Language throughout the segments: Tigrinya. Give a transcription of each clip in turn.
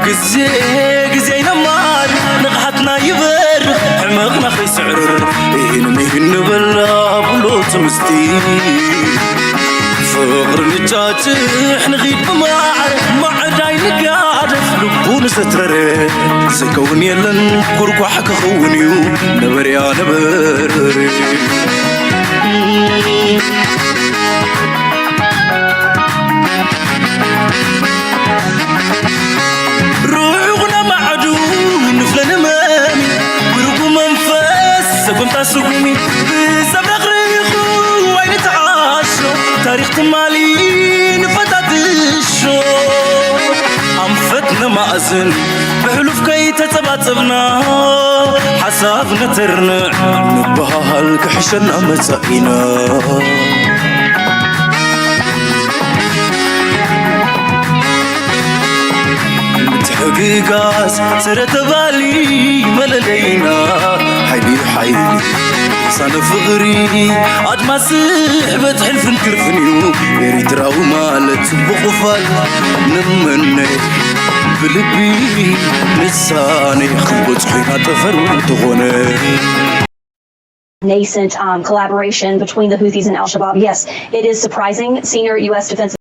ግዜ ግዜ ይነማል ንቕሓትና ይበርኽ ሕመቕና ከይስዕር ኢህን ምሂን ንበላ ብሎ ትምስቲ ፍቕሪ ንጫጭሕ ንኺድ ብማዕር ማዕዳይ ንጋደፍ ልቡ ንዘትረረ ዘይከውን የለን ጉርጓሕ ክኸውን እዩ ነበርያ ነበር ሩዑቕ ነማዕዱ ንፍለ ንመሚ ብርጉ መንፈስ ሰጉምታ ስጉሚ ብዘብረቕርቑ ኣይንተዓሾ ታሪኽ ትማሊ ንፈታትሾ ኣንፈት ነማእዝን ብሕሉፍ ከይተጸባጸብና ሓሳብ ነተርንዕ ንበሃል ክሕሸና መጻኢና ምትሕግጋዝ ስረ ተባሊ መለለይና ሓይሊ ሓይሊ ሳነ ፍቕሪ ኣድማስ ስሕበት ሕልፍን ክርፍን እዩ ኤሪትራዊ ማለት ጽቡቕ ፋል ንመነ ብልቢ ንሳነ ክንበጽሖ ኢና ጠፈር እንተኾነ nascent um, collaboration between the Houthis and Al Shabaab. Yes, it is surprising. Senior U S defense.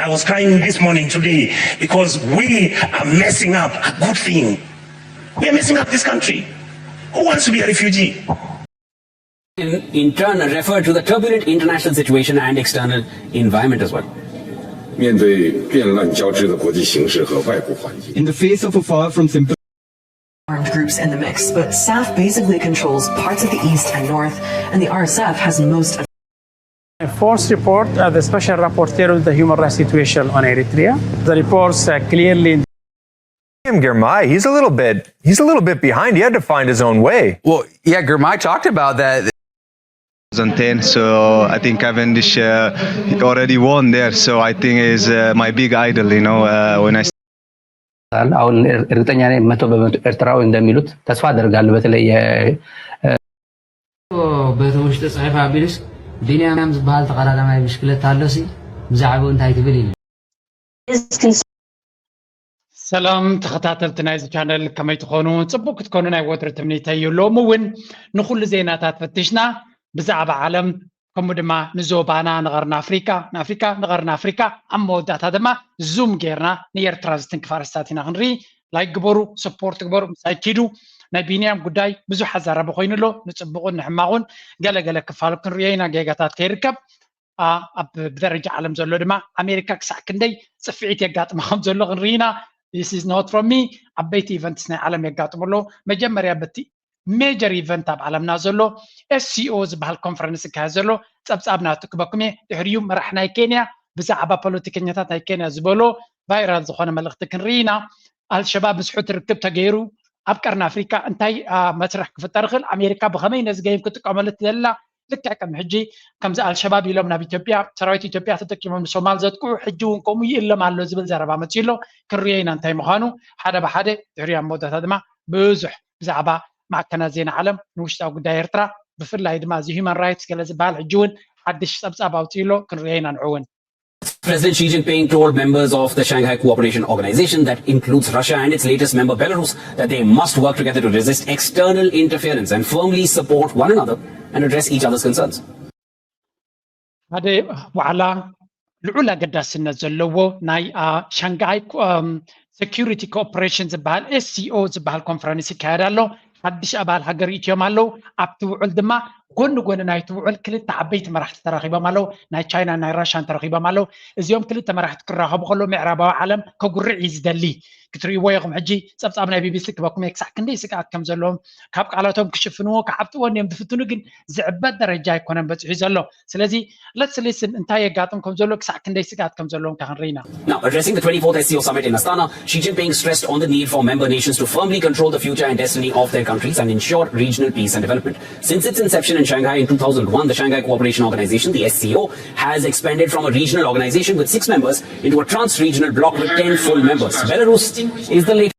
I was crying this morning today because we are messing up a good thing. We are messing up this country. Who wants to be a refugee? In, in turn, refer to the turbulent international situation and external environment as well. 面对变乱交织的国际形势和外部环境， In the face of a far from simple armed groups in the mix, but SAF basically controls parts of the east and north, and the R S F has most of A forced report of the special rapporteur on the human rights situation on Eritrea. The reports uh, clearly Him Girmay, he's a little bit he's a little bit behind. He had to find his own way. Well, yeah, Girmay talked about that. two thousand ten, so I think Cavendish uh, already won there. So I think is uh, my big idol. You know, uh, when I አሁን እርግጠኛ ነኝ መቶ በመቶ ኤርትራዊ እንደሚሉት ተስፋ አደርጋለሁ። በተለይ በቲ ውሽጢ ጽሒፍ ኣቢሉስ ቢንያም ዝበሃል ተቐዳዳማይ ብሽክለታ ኣሎሲ ብዛዕባኡ እንታይ ትብል ኢሉ። ሰላም ተኸታተልቲ ናይዚ ቻነል ከመይ ትኾኑ? ጽቡቅ ክትኮኑ ናይ ወትሩ ትምኒተይ እዩ። ሎሚ እውን ንኹሉ ዜናታት ፈቲሽና ብዛዕባ ዓለም ከምኡ ድማ ንዞባና ንቐርኒ ኣፍሪቃ ንኣፍሪቃ ንቐርኒ ኣፍሪቃ ኣብ መወዳእታ ድማ ዙም ጌርና ንኤርትራ ዝትንክፍ ኣርእስታት ኢና ክንርኢ። ላይክ ግበሩ፣ ሰፖርት ግበሩ፣ ምሳይ ኪዱ። ናይ ቢንያም ጉዳይ ብዙሕ ኣዛራቢ ኮይኑ ኣሎ። ንጽቡቕን ንሕማቑን ገለ ገለ ክፋል ክንርእዮ ኢና፣ ጌጋታት ከይርከብ። ኣብ ብደረጃ ዓለም ዘሎ ድማ ኣሜሪካ ክሳዕ ክንደይ ጽፍዒት የጋጥማ ከም ዘሎ ክንርኢ ኢና። This is not from me። ዓበይቲ ኢቨንትስ ናይ ዓለም የጋጥሙ ኣለዉ። መጀመርያ በቲ ሜጀር ኢቨንት ኣብ ዓለምና ዘሎ ኤስሲኦ ዝበሃል ኮንፈረንስ ይካየድ ዘሎ ጸብጻብ ናቱ ክበኩም እየ። ድሕሪኡ መራሕ ናይ ኬንያ ብዛዕባ ፖለቲከኛታት ናይ ኬንያ ዝበሎ ቫይራል ዝኾነ መልእኽቲ ክንርኢ ኢና። ኣልሸባብ ምስ ሑቲ ርክብ ተገይሩ ኣብ ቀርኒ ኣፍሪካ እንታይ መስርሕ ክፍጠር ይኽእል? ኣሜሪካ ብኸመይ ነዚ ገይም ክጥቀመሉ ትደሊ ኣላ? ልክዕ ከም ሕጂ ከምዚ ኣልሸባብ ኢሎም ናብ ኢትዮጵያ ሰራዊት ኢትዮጵያ ተጠቂሞም ንሶማል ዘጥቅዑ ሕጂ እውን ከምኡ ይእለም ኣሎ ዝብል ዘረባ መፅኡ ኣሎ። ክንሪኦ ኢና እንታይ ምዃኑ ሓደ ብሓደ ድሕሪኡ ኣብ መወዳእታ ድማ ብዙሕ ብዛዕባ ማዕከናት ዜና ዓለም ንውሽጣዊ ጉዳይ ኤርትራ ብፍላይ ድማ እዚ ሂማን ራይትስ ገለ ዝበሃል ሕጂ እውን ሓድሽ ፀብፃብ ኣውፅኡ ኣሎ። ክንሪኦ ኢና ንዑ እውን። President Xi Jinping told members of the Shanghai Cooperation Organization, that includes Russia and its latest member Belarus, that they must work together to resist external interference and firmly support one another and address each other's concerns. ሓደ ዋዕላ ልዑል ኣገዳስነት ዘለዎ ናይ ሻንጋይ ሴኪሪቲ ኮኦፕሬሽን ዝበሃል ኤስሲኦ ዝበሃል ኮንፈረንስ ይካየድ ኣሎ። ሓድሽ ኣባል ሃገር ኢትዮም ኣለዉ። ኣብቲ ውዕል ድማ ጎኒ ጎኒ ናይቲ ውዕል ክልተ ዓበይቲ መራሕቲ ተራኺቦም ኣለዉ። ናይ ቻይናን ናይ ራሽያን ተረኺቦም ኣለዉ። እዚኦም ክልተ መራሕቲ ክራኸቡ ከለዉ ምዕራባዊ ዓለም ከጉርዕ እዩ ዝደሊ። ክትርእይዎ ኢኹም ሕጂ ጸብጻብ ናይ ቢቢሲ ክበኩም እየ ክሳዕ ክንደይ ስግኣት ከም ዘለዎም ካብ ቃላቶም ክሽፍንዎ ክዓብጥዎ እንዲዮም ዝፍትኑ ግን ዝዕበጥ ደረጃ ኣይኮነን በጺሑ ዘሎ። ስለዚ let's listen እንታይ የጋጥም ከም ዘሎ ክሳዕ ክንደይ ስግኣት ከም ዘለዎም ከ ክንርኢ ኢና። Now, addressing the twenty-fourth S C O summit in Astana, Xi Jinping stressed on the need for member nations to firmly control the future and destiny of their countries and ensure regional peace and development. Since its inception in Shanghai in two thousand one, the Shanghai Cooperation Organization, the S C O, has expanded from a regional organization with six members into a trans-regional bloc with ten full members. Belarus is the latest.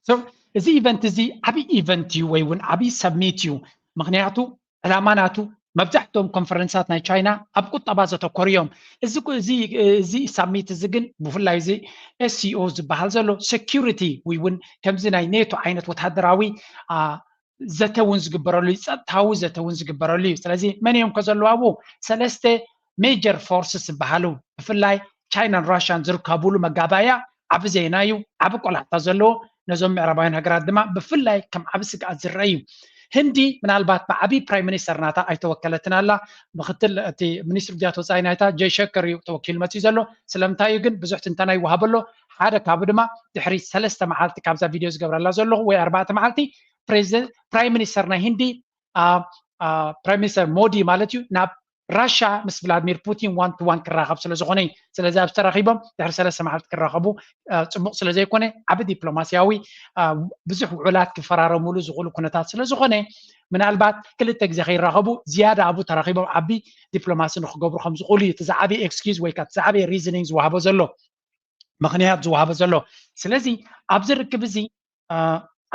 So እዚ ኢቨንት እዚ ዓብዪ ኢቨንት እዩ ወይ እውን ዓብዪ ሰሚት እዩ። ምክንያቱ ዕላማ ናቱ መብዛሕትኦም ኮንፈረንሳት ናይ ቻይና ኣብ ቁጠባ ዘተኮሩ እዮም። እዚ እዚ ሳሚት እዚ ግን ብፍላይ እዚ ኤስሲኦ ዝበሃል ዘሎ ሴኪሪቲ ወይ እውን ከምዚ ናይ ኔቶ ዓይነት ወታደራዊ ዘተ እውን ዝግበረሉ እዩ፣ ጸጥታዊ ዘተ እውን ዝግበረሉ እዩ። ስለዚ መን እዮም ከዘለዉ ኣብኡ? ሰለስተ ሜጀር ፎርስስ ዝበሃሉ ብፍላይ ቻይናን ራሽያን ዝርከብሉ መጋባእያ ዓቢ ዜና እዩ፣ ዓቢ ቆላሕታ ዘለዎ፣ ነዞም ምዕራባውያን ሃገራት ድማ ብፍላይ ከም ዓቢ ስግኣት ዝረአ እዩ። ህንዲ ምናልባት ብዓቢ ፕራይም ሚኒስተር ናታ ኣይተወከለትን ኣላ። ምክትል እቲ ሚኒስትሪ ጉዳያት ወፃኢ ናይታ ጀይሸከር እዩ ተወኪሉ መፅዩ ዘሎ። ስለምንታይ እዩ ግን ብዙሕ ትንተና ይወሃበ ኣሎ። ሓደ ካብኡ ድማ ድሕሪ ሰለስተ መዓልቲ ካብዛ ቪድዮ ዝገብረላ ዘለኹ ወይ ኣርባዕተ መዓልቲ ፕራይም ሚኒስተር ናይ ህንዲ ፕራይም ሚኒስተር ሞዲ ማለት እዩ ናብ ራሻ ምስ ቭላድሚር ፑቲን ዋን ቱ ዋን ክራኸብ ስለ ዝኾነ እዩ። ስለዚ ኣብዚ ተራኺቦም ድሕሪ ሰለስተ መዓልቲ ክራኸቡ ፅቡቕ ስለ ዘይኮነ ዓቢ ዲፕሎማስያዊ ብዙሕ ውዕላት ክፈራረሙሉ ዝኽእሉ ኩነታት ስለ ዝኾነ ምናልባት ክልተ ግዜ ከይራኸቡ ዝያዳ ኣብኡ ተራኺቦም ዓቢ ዲፕሎማሲ ንክገብሩ ከም ዝኽእሉ እዩ እቲ ዝዓበየ ኤክስኪዝ ወይ ከዓ ዝዓበየ ሪዝኒንግ ዝወሃቦ ዘሎ ምክንያት ዝወሃቦ ዘሎ። ስለዚ ኣብዚ ርክብ እዚ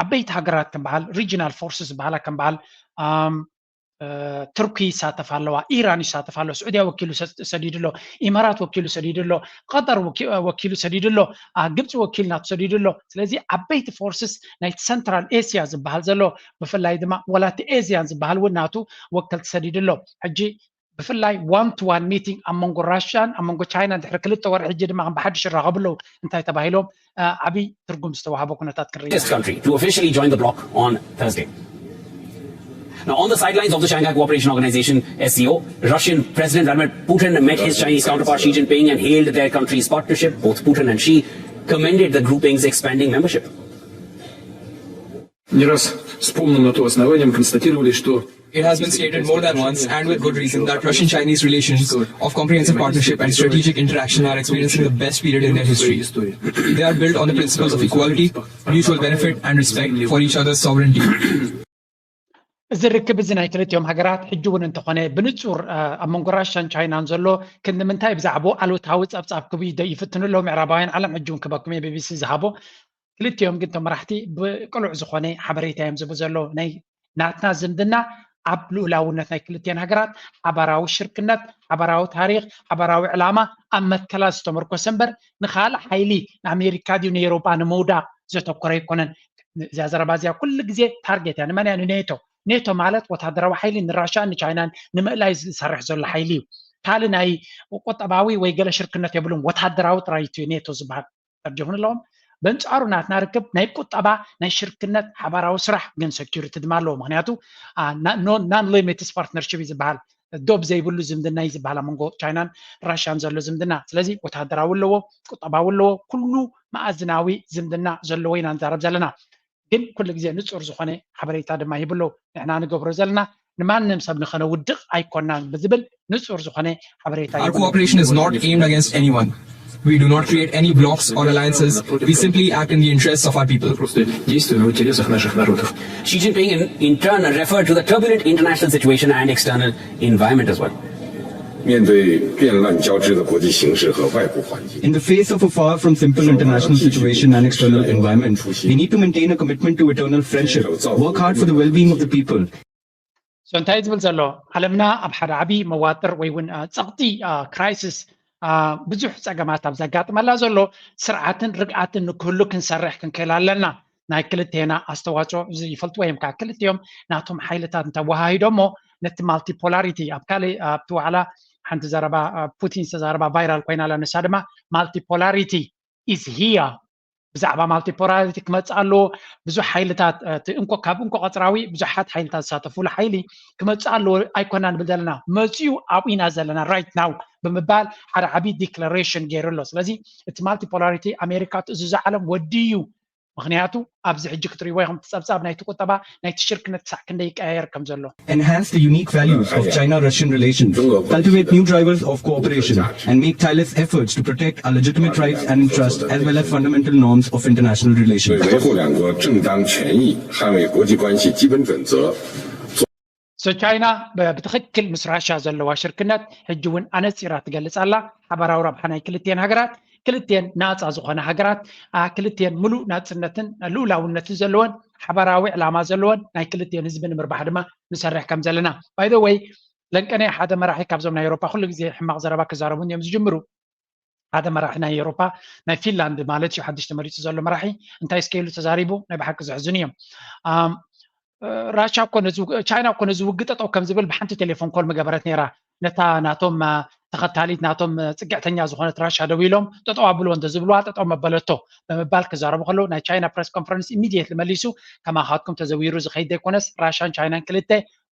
ዓበይቲ ሃገራት ከም በዓል ሪጂናል ፎርስስ ዝበሃላ ከም በዓል ቱርኪ ይሳተፋ ኣለዋ፣ ኢራን ይሳተፋ ኣለዋ፣ ስዑድያ ወኪሉ ሰዲዱ ኣሎ፣ ኢማራት ወኪሉ ሰዲዱ ኣሎ፣ ቀጠር ወኪሉ ሰዲዱ ኣሎ፣ ግብፂ ወኪል ናቱ ሰዲዱ ኣሎ። ስለዚ ዓበይቲ ፎርስስ ናይ ሰንትራል ኤስያ ዝበሃል ዘሎ ብፍላይ ድማ ወላቲ ኤዝያን ዝበሃል እውን ናቱ ወከልቲ ሰዲዱ ኣሎ። ሕጂ ብፍላይ ዋን ቱ ዋን ሚቲንግ ኣብ መንጎ ራሽያን ኣብ መንጎ ቻይናን ድሕሪ ክልተ ወርሒ ሕጂ ድማ ከም ብሓድሽ ይራኸቡ ኣለዉ እንታይ ተባሂሎም ዓብይ ትርጉም ዝተዋህቦ ኩነታት ክርኢ country to officially join the bloc on Thursday. Now, on the sidelines of the Shanghai Cooperation Organization, S C O, Russian President Vladimir Putin met his Chinese counterpart Xi Jinping and hailed their countries' partnership. Both Putin and Xi commended the grouping's expanding membership. Не раз с полным на то основанием констатировали, что It has been stated more than once, and with good reason, that Russian Chinese relations of comprehensive partnership and strategic interaction are experiencing the best period in their history. They are built on the principles of equality, mutual benefit, and respect for each other's sovereignty. እዚ ርክብ እዚ ናይ ክልቲኦም ሃገራት ሕጂ እውን እንተኾነ ብንጹር ኣብ መንጎ ራሻን ቻይናን ዘሎ ክንዲ ምንታይ ብዛዕባኡ ኣሉታዊ ጸብጻብ ክብዩ ይፍትኑ ኣለዉ ምዕራባውያን ዓለም ሕጂ እውን ክበኩም እየ ቢቢሲ ዝሃቦ ክልቲኦም ግን እቶም መራሕቲ ብቅሉዕ ዝኾነ ሓበሬታ እዮም ዝህቡ ዘለዉ ናይ ናትና ዝምድና ኣብ ልኡላውነት ናይ ክልቲኤን ሃገራት ሓባራዊ ሽርክነት ሓባራዊ ታሪክ ሓባራዊ ዕላማ ኣብ መትከላት ዝተመርኮሰ እምበር ንካልእ ሓይሊ ንኣሜሪካ ድዩ ንኤሮጳ ንምውዳቅ ዘተኮረ ኣይኮነን እዚኣ ዘረባ እዚኣ ኩሉ ግዜ ታርጌት እያ ንመን እያ ንኔቶ ኔቶ ማለት ወታደራዊ ሓይሊ ንራሻን ንቻይናን ንምእላይ ዝሰርሕ ዘሎ ሓይሊ እዩ ካልእ ናይ ቁጠባዊ ወይ ገለ ሽርክነት የብሉን ወታደራዊ ጥራይ እዩ ኔቶ ዝበሃል ተርጀሙን ኣለዎም በንጻሩ ናትና ርክብ ናይ ቁጠባ ናይ ሽርክነት ሓባራዊ ስራሕ ግን ሰኪሪቲ ድማ ኣለዎ ምክንያቱ non limits partnership እዩ ዝበሃል ዶብ ዘይብሉ ዝምድና እዩ ዝበሃል ኣብ መንጎ ቻይናን ራሽያን ዘሎ ዝምድና ስለዚ ወታደራዊ ኣለዎ ቁጠባዊ ኣለዎ ኩሉ መኣዝናዊ ዝምድና ዘለዎ ኢና ንዛረብ ዘለና ግን ኩሉ ግዜ ንጹር ዝኾነ ሓበሬታ ድማ ይህብሎ ንሕና ንገብሮ ዘለና ንማንም ሰብ ንኸነውድቕ ኣይኮናን ብዝብል ንጹር ዝኾነ ሓበሬታ Our cooperation is not aimed against anyone. We do not create any blocs or alliances. We simply act in the interests of our people. Действуем в интересах наших народов. Xi Jinping, in, in turn, referred to the turbulent international situation and external environment as well. 面对变乱交织的国际形势和外部环境， In the face of a far from simple international situation and external environment, we need to maintain a commitment to eternal friendship, work hard for the well being of the people, so እንታይ ዝብል ዘሎ ዓለምና ኣብ ሓደ ዓብዪ መዋጥር ወይ እውን ፀቕጢ ክራይሲስ ብዙሕ ፀገማት ኣብ ዘጋጥመላ ዘሎ ስርዓትን ርግኣትን ንክህሉ ክንሰርሕ ክንክእል ኣለና ናይ ክልቴና ኣስተዋፅኦ ይፈልጥዎ እዮም ከዓ ክልቲኦም ናቶም ሓይልታት እንተወሃሂዶ እሞ ነቲ ማልቲፖላሪቲ ኣብ ካልእ ኣብቲ ዋዕላ ሓንቲ ዘረባ ፑቲን ዝተዛረባ ቫይራል ኮይና ኣላ ንሳ ድማ ማልቲፖላሪቲ is here ብዛዕባ ማልቲፖላሪቲ ክመፅእ ኣለዎ ብዙሕ ሓይልታት እቲ እንኮ ካብ እንኮ ቀፅራዊ ብዙሓት ሓይልታት ዝሳተፉሉ ሓይሊ ክመፅእ ኣለዎ ኣይኮና ንብል ዘለና መፅኡ ኣብኡ ኢና ዘለና right now ብምባል ሓደ ዓብዪ ዲክለሬሽን ገይሩ ኣሎ ስለዚ እቲ ማልቲፖላሪቲ ኣሜሪካ ትእዝዞ ዓለም ወዲ እዩ ምክንያቱ ኣብዚ ሕጂ ክትሪእዎ ኢኹም እቲ ፀብፃብ ናይቲ ቁጠባ ናይቲ ሽርክነት ክሳዕ ክንደይ ይቀያየር ከም ዘሎ enhance the unique values of China-Russian relations, cultivate new drivers of cooperation, and make tireless efforts to protect our legitimate rights and interests as well as fundamental norms of international relations. 维护两国正当权益，捍卫国际关系基本准则。 so ቻይና ብትኽክል ምስ ራሽያ ዘለዋ ሽርክነት ሕጂ እውን ኣነፂራ ትገልፅ ኣላ ሓበራዊ ረብሓ ናይ ክልቲኤን ሃገራት ክልቲኤን ናፃ ዝኾነ ሃገራት ክልቲኤን ሙሉእ ናፅነትን ልኡላውነትን ዘለወን ሓበራዊ ዕላማ ዘለወን ናይ ክልቲኤን ህዝቢ ንምርባሕ ድማ ንሰርሕ ከም ዘለና by the way ለንቀነ ሓደ መራሒ ካብዞም ናይ ኤውሮፓ ኩሉ ግዜ ሕማቕ ዘረባ ክዛረቡ እዮም ዝጅምሩ። ሓደ መራሒ ናይ ኤውሮፓ ናይ ፊንላንድ ማለት እዩ ሓድሽ ተመሪፁ ዘሎ መራሒ እንታይ እስከ ኢሉ ተዛሪቡ ናይ ብሓቂ ዘሕዝኑ እዮም። ራሻ እኮ ቻይና እኮ ነዚ ውግእ ጠጠው ከም ዝብል ብሓንቲ ቴሌፎን ኮል ምገበረት ነይራ። ነታ ናቶም ተኸታሊት ናቶም ፅግዕተኛ ዝኾነት ራሻ ደው ኢሎም ጠጠው ኣብልዎ እንተዝብልዋ ጠጠው መበለቶ ብምባል ክዛረቡ ከለዉ ናይ ቻይና ፕረስ ኮንፈረንስ ኢሚድየትሊ መሊሱ ከማኻትኩም ተዘዊሩ ዝኸይድ ዘይኮነስ ራሻን ቻይናን ክልተ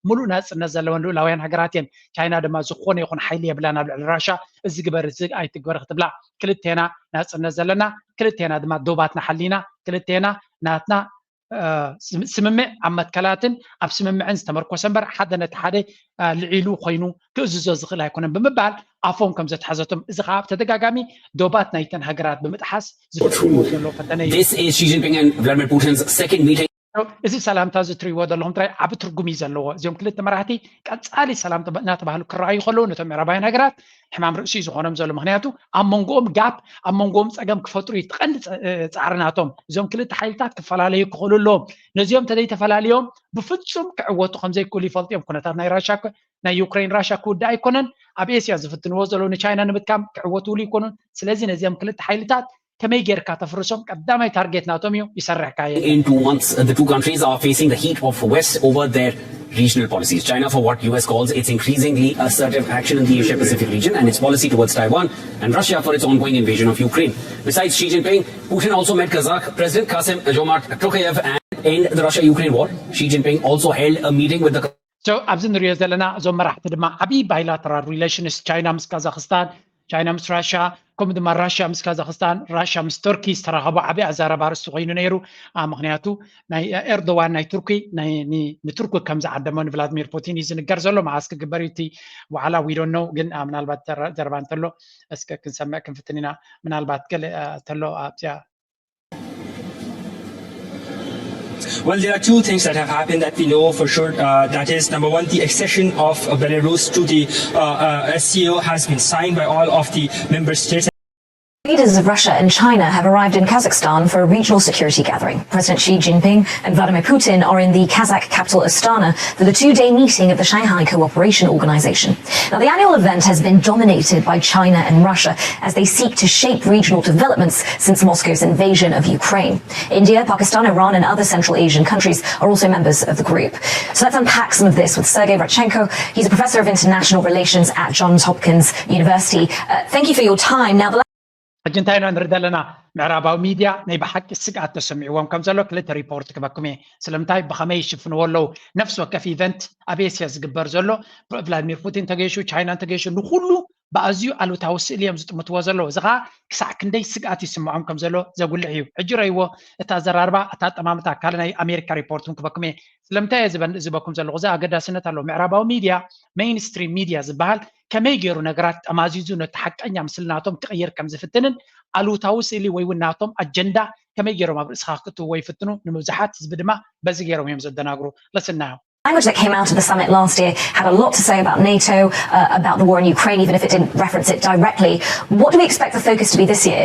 ሙሉእ ናፅነት ዘለወን ልኡላውያን ሃገራት እየን። ቻይና ድማ ዝኾነ ይኹን ሓይሊ የብላን ኣብ ልዕሊ ራሻ እዚ ግበር እዚ ኣይትግበር ክትብላ። ክልቴና ናፅነት ዘለና፣ ክልቴና ድማ ዶባትና ሓሊና፣ ክልቴና ናትና ስምምዕ ኣብ መትከላትን ኣብ ስምምዕን ዝተመርኮሰ እምበር ሓደ ነቲ ሓደ ልዒሉ ኮይኑ ክእዝዞ ዝኽእል ኣይኮነን ብምባል ኣፎም ከም ዘትሓዘቶም እዚ ከዓ ብተደጋጋሚ ዶባት ናይተን ሃገራት ብምጥሓስ ዝፍፅምዎ ዘለዉ ፈተነ እዩ። This is Xi Jinping and Vladimir Putin's second meeting. እዚ ሰላምታ እዚ ትሪእዎ ዘለኹም ጥራይ ዓቢ ትርጉም እዩ ዘለዎ። እዚኦም ክልተ መራሕቲ ቀጻሊ ሰላም እናተባህሉ ክረኣዩ ከለዉ ነቶም ምዕራባውያን ሃገራት ሕማም ርእሲ እዩ ዝኾኖም ዘሎ። ምክንያቱ ኣብ መንጎኦም ጋፕ ኣብ መንጎኦም ጸገም ክፈጥሩ እዩ ትቐንዲ ጻዕሪ ናቶም። እዞም ክልተ ሓይልታት ክፈላለዩ ክኽእሉ ኣለዎም። ነዚኦም እንተዘይተፈላለዮም ብፍጹም ክዕወቱ ከም ዘይክእሉ ይፈልጡ እዮም። ኩነታት ናይ ራሻ ናይ ዩክሬን ራሻ ክውዳእ ኣይኮነን። ኣብ ኤስያ ዝፍትንዎ ዘለዉ ንቻይና ንምጥቃም ክዕወትሉ ይኮኑን። ስለዚ ነዚኦም ክልተ ሓይልታት ከመይ ጌርካ ተፍርሶም ቀዳማይ ታርጌት ናቶም እዩ ይሰርሕ ካየ In two months, the two countries are facing the heat of West over their regional policies. China, for what U S calls its increasingly assertive action in the Asia Pacific region and its policy towards Taiwan, and Russia for its ongoing invasion of Ukraine. Besides Xi Jinping, Putin also met Kazakh President Kassym-Jomart Tokayev and end the Russia Ukraine war. Xi Jinping also held a meeting with the ኣብዚ ንሪኦ ዘለና እዞም መራሕቲ ድማ ዓብዪ ባይላተራል ሪሌሽንስ ቻይና ምስ ካዛክስታን ቻይና ምስ ራሻ ከምኡ ድማ ራሻ ምስ ካዛክስታን ራሻ ምስ ቱርኪ ዝተራኸቡ ዓብዪ ኣዛረባ ርስቲ ኮይኑ ነይሩ። ምክንያቱ ናይ ኤርዶዋን ናይ ቱርኪ ንቱርኪ ከም ዝዓደሞ ንቭላድሚር ፑቲን እዩ ዝንገር ዘሎ። መዓስ ክግበር እዩ እቲ ዋዕላ ዊዶን ነው ግን ምናልባት ዘረባ እንተሎ እስከ ክንሰምዕ ክንፍትን ኢና። ምናልባት ገለ ተሎ ኣብዚኣ Well, there are two things that have happened that we know for sure. Uh, that is, number one, the accession of Belarus to the uh, uh, S C O has been signed by all of the member states. Leaders of Russia and China have arrived in Kazakhstan for a regional security gathering. President Xi Jinping and Vladimir Putin are in the Kazakh capital Astana for the two-day meeting of the Shanghai Cooperation Organization. Now, the annual event has been dominated by China and Russia as they seek to shape regional developments since Moscow's invasion of Ukraine. India, Pakistan, Iran, and other Central Asian countries are also members of the group. So let's unpack some of this with Sergei Radchenko. He's a professor of international relations at Johns Hopkins University. Uh, thank you for your time. Now, the ሕጂ እንታይ ኢና ንርኢ ዘለና? ምዕራባዊ ሚድያ ናይ ብሓቂ ስግኣት ተሰሚዕዎም ከም ዘሎ ክልተ ሪፖርት ክበኩም እየ። ስለምንታይ ብኸመይ ይሽፍንዎ ኣለዉ? ነፍሲ ወከፍ ኢቨንት ኣብ ኤስያ ዝግበር ዘሎ ቭላድሚር ፑቲን ተገይሹ ቻይና እንተገይሹ ንኩሉ ብኣዝዩ ኣሉታዊ ስእሊ እዮም ዝጥምትዎ ዘለዉ። እዚ ከዓ ክሳዕ ክንደይ ስግኣት ይስምዖም ከም ዘሎ ዘጉልሕ እዩ። ሕጂ ረእይዎ፣ እታ ኣዘራርባ፣ እታ ኣጠማምታ ካልእ ናይ ኣሜሪካ ሪፖርት እውን ክበኩም እየ። ስለምንታይ እየ ዝበን ዝበኩም ዘለኹ? እዚ ኣገዳስነት ኣለዎ። ምዕራባዊ ሚድያ፣ ሜይንስትሪም ሚድያ ዝበሃል ከመይ ገይሩ ነገራት ጠማዚዙ ነቲ ሓቀኛ ምስልናቶም ክቕይር ከም ዝፍትንን ኣሉታዊ ስእሊ ወይ እውን ናቶም ኣጀንዳ ከመይ ገይሮም ኣብ ርእስኻ ክትእትውዎ ይፍትኑ። ንምብዝሓት ህዝቢ ድማ በዚ ገይሮም እዮም ዘደናግሩ። ለስናዮ language that came out of the summit last year had a lot to say about NATO, uh, about the war in Ukraine, even if it didn't reference it directly. What do we expect the focus to be this year?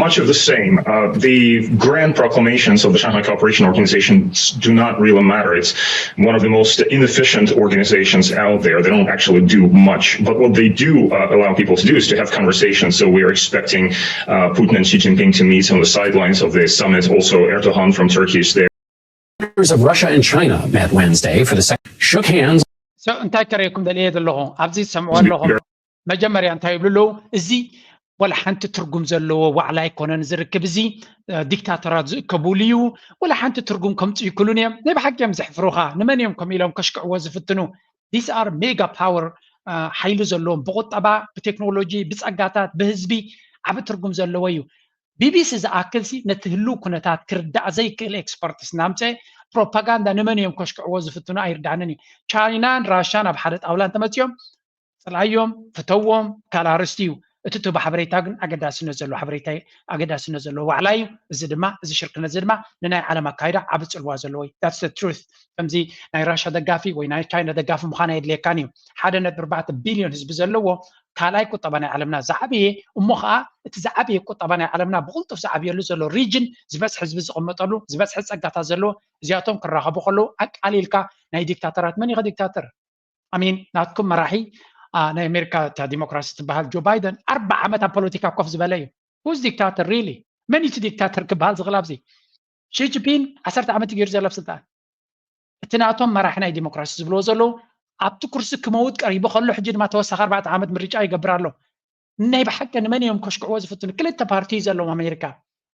Much of the same. Uh, the grand proclamations of the Shanghai Cooperation Organization do not really matter. It's one of the most inefficient organizations out there. They don't actually do much. But what they do uh, allow people to do is to have conversations. So we are expecting uh, Putin and Xi Jinping to meet on the sidelines of the summit. Also, Erdogan from Turkey is there. Leaders of Russia and China met Wednesday for the second, shook hands. So እንታይ ከርእየኩም ደልየ ዘለኹ ኣብዚ ዝሰምዑ ኣለኹም። መጀመርያ እንታይ ይብሉ ኣለዉ? እዚ ወላ ሓንቲ ትርጉም ዘለዎ ዋዕላ ኣይኮነን ዝርክብ እዚ ዲክታተራት ዝእከቡሉ እዩ። ወላ ሓንቲ ትርጉም ከምፁ ይክሉን እዮም። ናይ ብሓቂ እዮም ዘሕፍሩኻ። ንመን እዮም ከም ኢሎም ከሽክዕዎ ዝፍትኑ? These are mega power ሓይሊ ዘለዎም ብቁጠባ ብቴክኖሎጂ ብፀጋታት ብህዝቢ ዓቢ ትርጉም ዘለዎ እዩ። ቢቢሲ ዝኣክል ሲ ነቲ ህልው ኩነታት ክርዳእ ዘይክእል ኤክስፐርትስ እናምፀ ፕሮፓጋንዳ ንመን እዮም ከሽክዕዎ ዝፍትኑ ኣይርዳእንን እዩ። ቻይናን ራሻን ኣብ ሓደ ጣውላ እንተመፅኦም ፅልኣዮም ፍተዎም ካልእ ኣርእስቲ እዩ። እቲ ትህቦ ሓበሬታ ግን ኣገዳስነት ዘለዎ ሓበሬታ ኣገዳስነት ዘለዎ ዋዕላ እዩ። እዚ ድማ እዚ ሽርክነት እዚ ድማ ንናይ ዓለም ኣካይዳ ዓቢ ፅልዋ ዘለዎ እዩ። That's the truth። ከምዚ ናይ ራሻ ደጋፊ ወይ ናይ ቻይና ደጋፊ ምዃን ኣየድልየካን እዩ። ሓደ ነጥቢ ኣርባዕተ ቢልዮን ህዝቢ ዘለዎ ካልኣይ ቁጠባ ናይ ዓለምና ዝዓበየ እሞ ከዓ እቲ ዝዓበየ ቁጠባ ናይ ዓለምና ብቕልጡፍ ዝዓብየሉ ዘሎ ሪጅን ዝበዝሐ ህዝቢ ዝቕመጠሉ ዝበዝሐ ፀጋታት ዘለዎ እዚኣቶም ክራኸቡ ከለዉ ኣቃሊልካ ናይ ዲክታተራት መን ኢኸ ዲክታተር I mean ናትኩም መራሒ ናይ ኣሜሪካ እታ ዲሞክራሲ ትበሃል ጆ ባይደን ኣርባ ዓመት ኣብ ፖለቲካ ኮፍ ዝበለ እዩ። Who's dictator really? መን እዩ ዲክታተር ክበሃል ዝኽእል ኣብዚ? ሺጂፒን ዓሰርተ ዓመት ገይሩ ዘሎ ኣብ ስልጣን። እቲ ናቶም መራሒ ናይ ዲሞክራሲ ዝብልዎ ዘለዉ ኣብቲ ኩርሲ ክመውት ቀሪቡ ከሎ ሕጂ ድማ ተወሳኺ ኣርባዕተ ዓመት ምርጫ ይገብር ኣሎ። ናይ ብሓቂ ንመን እዮም ከሽክዕዎ ዝፍትኑ? ክልተ ፓርቲ እዩ ዘለዎም ኣሜሪካ።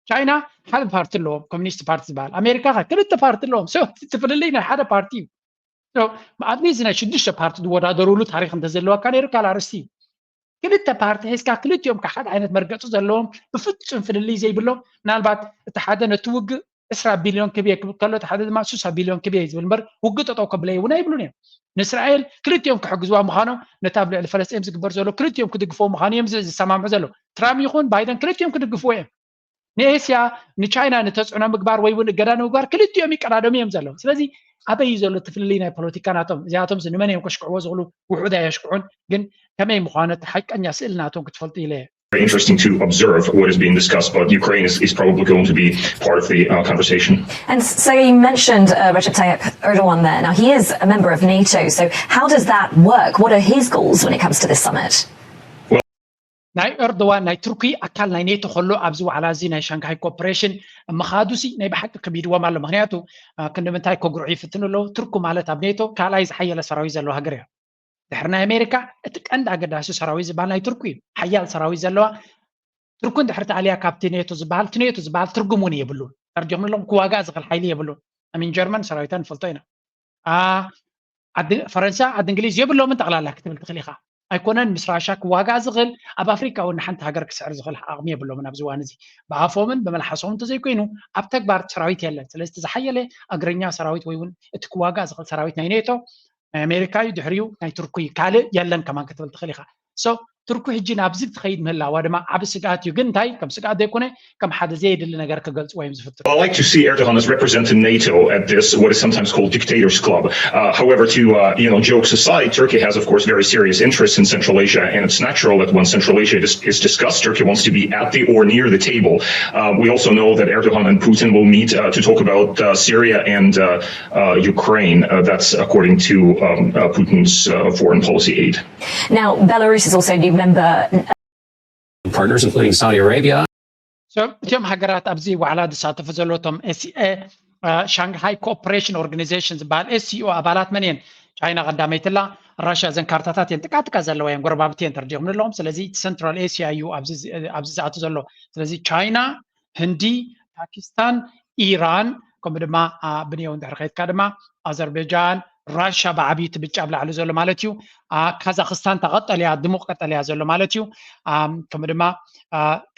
ቻይና ሓደ ፓርቲ ኣለዎም፣ ኮሚኒስት ፓርቲ ዝበሃል። ኣሜሪካ ከ ክልተ ፓርቲ ኣለዎም። So እቲ ፍልልይ ናይ ሓደ ፓርቲ እዩ። So ኣብ እዚ ናይ ሽዱሽተ ፓርቲ ዝወዳደሩሉ ታሪክ እንተዘለወካ ነይሩ ካልእ ኣርእስቲ እዩ። ክልተ ፓርቲ ሒዝካ ክልቲኦም ካብ ሓደ ዓይነት መርገፂ ዘለዎም ብፍፁም ፍልልይ ዘይብሎም ምናልባት እቲ ሓደ ነቲ ውግእ ዕስራ ቢልዮን ክብየ ክብል ከሎ እቲ ሓደ ድማ ስሳ ቢልዮን ክብየ ዝብል እምበር ውግእ ጠጠው ከብለ እውን ኣይብሉን እዮም። ንእስራኤል ክልቲኦም ክሕግዝዋ ምዃኖም ነቲ ኣብ ልዕሊ ፈለስጢን ዝግበር ዘሎ ክልቲኦም ክድግፈው ምዃኑ እዮም ዝሰማምዑ ዘለዉ። ትራምፕ ይኹን ባይደን ክልቲኦም ክድግፍዎ እዮም። ንኤስያ ንቻይና ንተፅዕኖ ምግባር ወይ እውን እገዳ ንምግባር ክልቲኦም ይቀዳደሙ እዮም ዘለዉ። ስለዚ ኣበይ እዩ ዘሎ እቲ ፍልልይ ናይ ፖለቲካ ናቶም? እዚኣቶም ንመን እዮም ከሽክዕዎ ዝኽእሉ? ውሑድ ኣየሽክዑን፣ ግን ከመይ ምዃኑ እቲ ሓቀኛ ስእሊ ናቶም ክትፈልጡ ኢለ እየ። Very interesting to observe what is being discussed, but Ukraine is, is probably going to be part of the uh, conversation. And so you mentioned uh, Recep Tayyip Erdogan there. Now, he is a member of NATO, so how does that work? What are his goals when it comes to this summit? ናይ ኤርዶዋን ናይ ቱርኪ ኣካል ናይ ኔቶ ከሎ ኣብዚ ዋዕላ እዚ ናይ ሻንግሃይ ኮርፖሬሽን ምኻዱ ሲ ናይ ብሓቂ ከቢድዎም ኣሎ። ምክንያቱ ክንዲ ምንታይ ከጉርዑ ይፍትኑ ኣለዉ። ቱርኪ ማለት ኣብ ኔቶ ካልኣይ ዝሓየለ ሰራዊት ዘለዋ ሃገር እያ። ድሕሪ ናይ ኣሜሪካ እቲ ቀንዲ ኣገዳሲ ሰራዊት ዝበሃል ናይ ቱርኪ እዩ። ሓያል ሰራዊት ዘለዋ ቱርኪ እንድሕር ተኣልያ ካብቲ ኔቶ ዝበሃል እቲ ኔቶ ዝበሃል ትርጉም እውን የብሉን። ተርዲኹም ኣለኹም ክዋጋእ ዝኽእል ሓይሊ የብሉን። ኣሚን ጀርመን ሰራዊታ ንፈልጦ ኢና። ፈረንሳ ዓዲ እንግሊዝ የብሎምን ጠቕላላ ክትብል ትኽእል ኢኻ። ኣይኮነን ምስ ራሻ ክዋጋእ ዝኽእል ኣብ ኣፍሪካ እውን ንሓንቲ ሃገር ክስዕር ዝኽእል ዓቕሚ የብሎምን ኣብዚ እዋን እዚ። ብኣፎምን ብመልሓሶምን እንተዘይኮይኑ ኣብ ተግባር ሰራዊት የለን። ስለዚ እቲ ዝሓየለ እግረኛ ሰራዊት ወይ እውን እቲ ክዋጋእ ዝኽእል ሰራዊት ናይ ኔቶ ናይ ኣሜሪካ እዩ፣ ድሕሪኡ ናይ ቱርኪ እዩ፣ ካልእ የለን ከማን ክትብል ትኽእል ኢኻ። So ቱርኪ ሕጂ ናብዚ ትኸይድ ምህላዋ ድማ ዓቢ ስግኣት እዩ። ግን እንታይ ከም ስግኣት ዘይኮነ ከም ሓደ ዘየድሊ ነገር ክገልጽዎ እዮም ዝፍትኑ። I like to see Erdogan as representing NATO at this, what is sometimes called dictators club. Uh, however, to uh, you know, jokes aside, Turkey has, of course, very serious interests in Central Asia, and it's natural that when Central Asia is, is discussed, Turkey wants to be at the or near the table. Uh, we also know that Erdogan and Putin will meet uh, to talk about uh, Syria and uh, uh, Ukraine. Uh, that's according to um, uh, Putin's uh, foreign policy aide. Now, Belarus is also a new member. Partners, including Saudi Arabia. እቲኦም ሃገራት ኣብዚ ዋዕላ ዝሳተፉ ዘለዉ እቶም ኤስኤ ሻንግሃይ ኮኦፕሬሽን ኦርጋኒዜሽን ዝበሃል ኤስሲኦ ኣባላት መን እየን? ቻይና ቀዳመይትላ፣ ራሽያ እዘን ካርታታት እየን ጥቃጥቃ ዘለዋ እየን፣ ጎረባብቲ እየን ተረዲኹም ኣለኹም። ስለዚ እቲ ሰንትራል ኤስያ እዩ ኣብዚ ዝኣቱ ዘሎ። ስለዚ ቻይና፣ ህንዲ፣ ፓኪስታን፣ ኢራን ከምኡ ድማ ብንየው እንድሕር ከይድካ ድማ ኣዘርቤጃን ራሻ ብዓብዩ እቲ ብጫ ኣብ ላዕሊ ዘሎ ማለት እዩ። ካዛክስታን እታ ቀጠልያ ድሙቕ ቀጠልያ ዘሎ ማለት እዩ። ከምኡ ድማ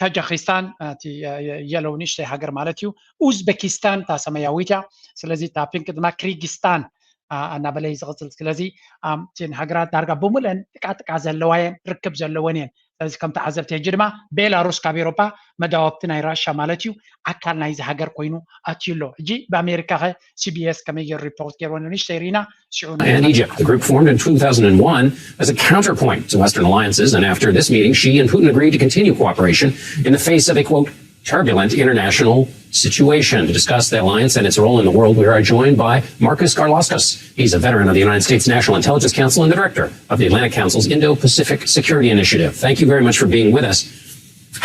ታጃኪስታን እቲ የለው ንእሽተይ ሃገር ማለት እዩ። ኡዝቤኪስታን እታ ሰማያዊት እያ። ስለዚ እታ ፒንክ ድማ ክሪጊስታን እናበለ እዩ ዝቕፅል። ስለዚ እቲን ሃገራት ዳርጋ ብምልአን ጥቃጥቃ ዘለዋ እየን ርክብ ዘለወን እየን። ስለዚ ከም ተዓዘብቲ ሕጂ ድማ ቤላሩስ ካብ ኤሮፓ መዳወብቲ ናይ ራሻ ማለት እዩ ኣካል ናይዚ ሃገር ኮይኑ ኣትዩ ኣሎ። ሕጂ ብኣሜሪካ ከ ሲቢኤስ ከመይ ገይሩ ሪፖርት ገይርዎ ንእሽተይ ርኢና ሽዑ And Egypt. The group formed in two thousand one as a counterpoint to Western alliances, and after this meeting, Xi and Putin agreed to continue cooperation in the face of a quote turbulent international situation. To discuss the alliance and its role in the world, we are joined by Marcus Garlauskas. He's a veteran of the United States National Intelligence Council and the director of the Atlantic Council's Indo-Pacific Security Initiative. Thank you very much for being with us.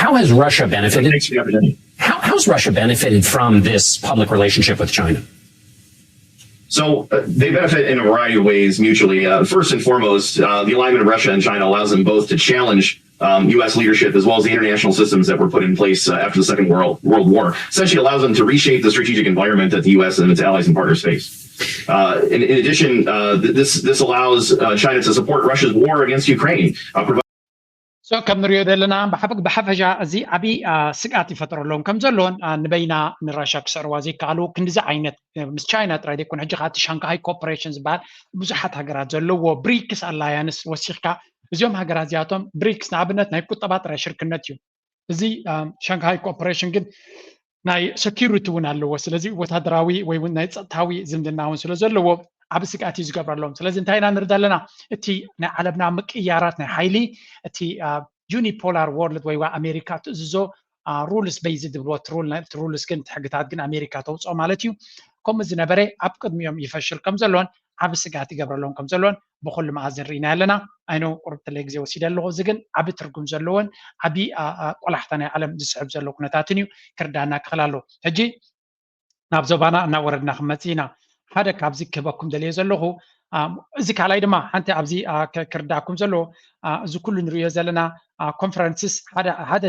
How has Russia benefited? Thanks for the opportunity. How, how's Russia benefited from this public relationship with China? So uh, they benefit in a variety of ways mutually. Uh, first and foremost, uh, the alignment of Russia and China allows them both to challenge um, U S leadership as well as the international systems that were put in place uh, after the Second World, World War. Essentially allows them to reshape the strategic environment that the U S and its allies and partners face. Uh, in, in addition, uh, th- this this allows uh, China to support Russia's war against Ukraine, uh, provide So ከም ንሪኦ ዘለና ብሓፈሻ እዚ ዓብዪ ስግኣት ይፈጥረሎም ከም ዘሎን ንበይና ንራሻ ክስዕርዋ ዘይከኣሉ ክንዲዚ ዓይነት ምስ ቻይና ጥራይ ዘይኮነ ሕጂ ከዓ እቲ ሻንግሃይ ኮርፖሬሽን ዝበሃል ብዙሓት ሃገራት ዘለዎ ብሪክስ ኣላያንስ ወሲኽካ እዚኦም ሃገራት እዚኣቶም ብሪክስ ንኣብነት ናይ ቁጠባ ጥራይ ሽርክነት እዩ። እዚ ሻንግሃይ ኮርፖሬሽን ግን ናይ ሰኪሪቲ እውን ኣለዎ። ስለዚ ወታደራዊ ወይ እውን ናይ ፀጥታዊ ዝምድና እውን ስለ ዘለዎ ዓብ ስግኣት እዩ ዝገብረሎም። ስለዚ እንታይ ኢና ንርዳ ኣለና? እቲ ናይ ዓለምና ምቅያራት ናይ ሓይሊ እቲ ዩኒፖላር ወርልድ ወይ ኣሜሪካ ትእዝዞ ሩልስ በይዝ ዝብልዎ ሩልስ ግን ሕግታት ግን ኣሜሪካ ተውፅኦ ማለት እዩ። ከምኡ ዝነበረ ኣብ ቅድሚኦም ይፈሽል ከም ዘሎን ዓብ ስግኣት ይገብረሎም ከም ዘለዎን ብኩሉ መኣዝን ርኢና ኣለና። ኣይኖ ቁርብ ትለ ግዜ ወሲደ ኣለኹ። እዚ ግን ዓብ ትርጉም ዘለዎን ዓብ ቆላሕታ ናይ ዓለም ዝስሕብ ዘሎ ኩነታትን እዩ። ክርዳና ክኽእል ኣለዎ። ሕጂ ናብ ዞባና እናወረድና ክንመጽእ ኢና። ሓደ ካብዚ ክህበኩም ደልየ ዘለኹ፣ እዚ ካልኣይ ድማ ሓንቲ ኣብዚ ክርዳኩም ዘለዎ፣ እዚ ኩሉ ንሪኦ ዘለና ኮንፈረንስስ ሓደ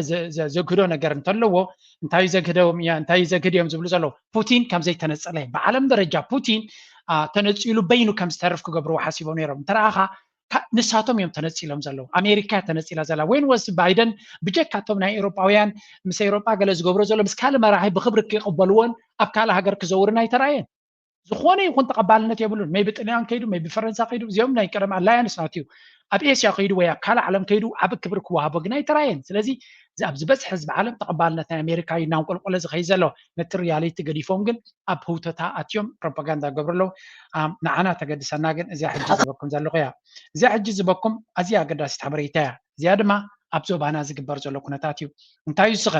ዘግህዶ ነገር እንተለዎ፣ እንታይ ዘግህዶም እዮም፣ እንታይ ዘግህድ እዮም ዝብሉ ዘለዉ። ፑቲን ከም ዘይተነጸለ፣ ብዓለም ደረጃ ፑቲን ተነጺሉ በይኑ ከም ዝተርፍ ክገብርዎ ሓሲቦም ነይሮም። እንተረኣኻ ንሳቶም እዮም ተነጺሎም ዘለዉ። ኣሜሪካ ተነጺላ ዘላ። ወይን ወስ ባይደን ብጀካቶም ናይ ኤውሮጳውያን ምስ ኤውሮጳ ገለ ዝገብሮ ዘሎ ምስ ካልእ መራሒ ብክብሪ ክቕበልዎን ኣብ ካልእ ሃገር ክዘውርን ኣይተራእየን። ዝኾነ ይኹን ተቐባልነት የብሉን። ሜቢ ጥልያን ከይዱ፣ ሜቢ ፈረንሳ ከይዱ፣ እዚኦም ናይ ቀደም ኣላያንስ ናት እዩ። ኣብ ኤስያ ከይዱ ወይ ኣብ ካልእ ዓለም ከይዱ ዓብ ክብሪ ክወሃቦ ግን ኣይተራእየን። ስለዚ ኣብ ዝበዝሕ ህዝቢ ዓለም ተቐባልነት ናይ ኣሜሪካ እዩ እናንቆልቆለ ዝኸይድ ዘሎ። ነቲ ሪያሊቲ ገዲፎም ግን ኣብ ህውተታ ኣትዮም ፕሮፓጋንዳ ገብሩ ኣለዉ። ንዓና ተገድሰና ግን እዚኣ ሕጂ ዝበኩም ዘለኹ እያ። እዚኣ ሕጂ ዝበኩም ኣዝያ ኣገዳሲት ሓበሬታ እያ። እዚኣ ድማ ኣብ ዞባና ዝግበር ዘሎ ኩነታት እዩ። እንታይ እዩ ስኸ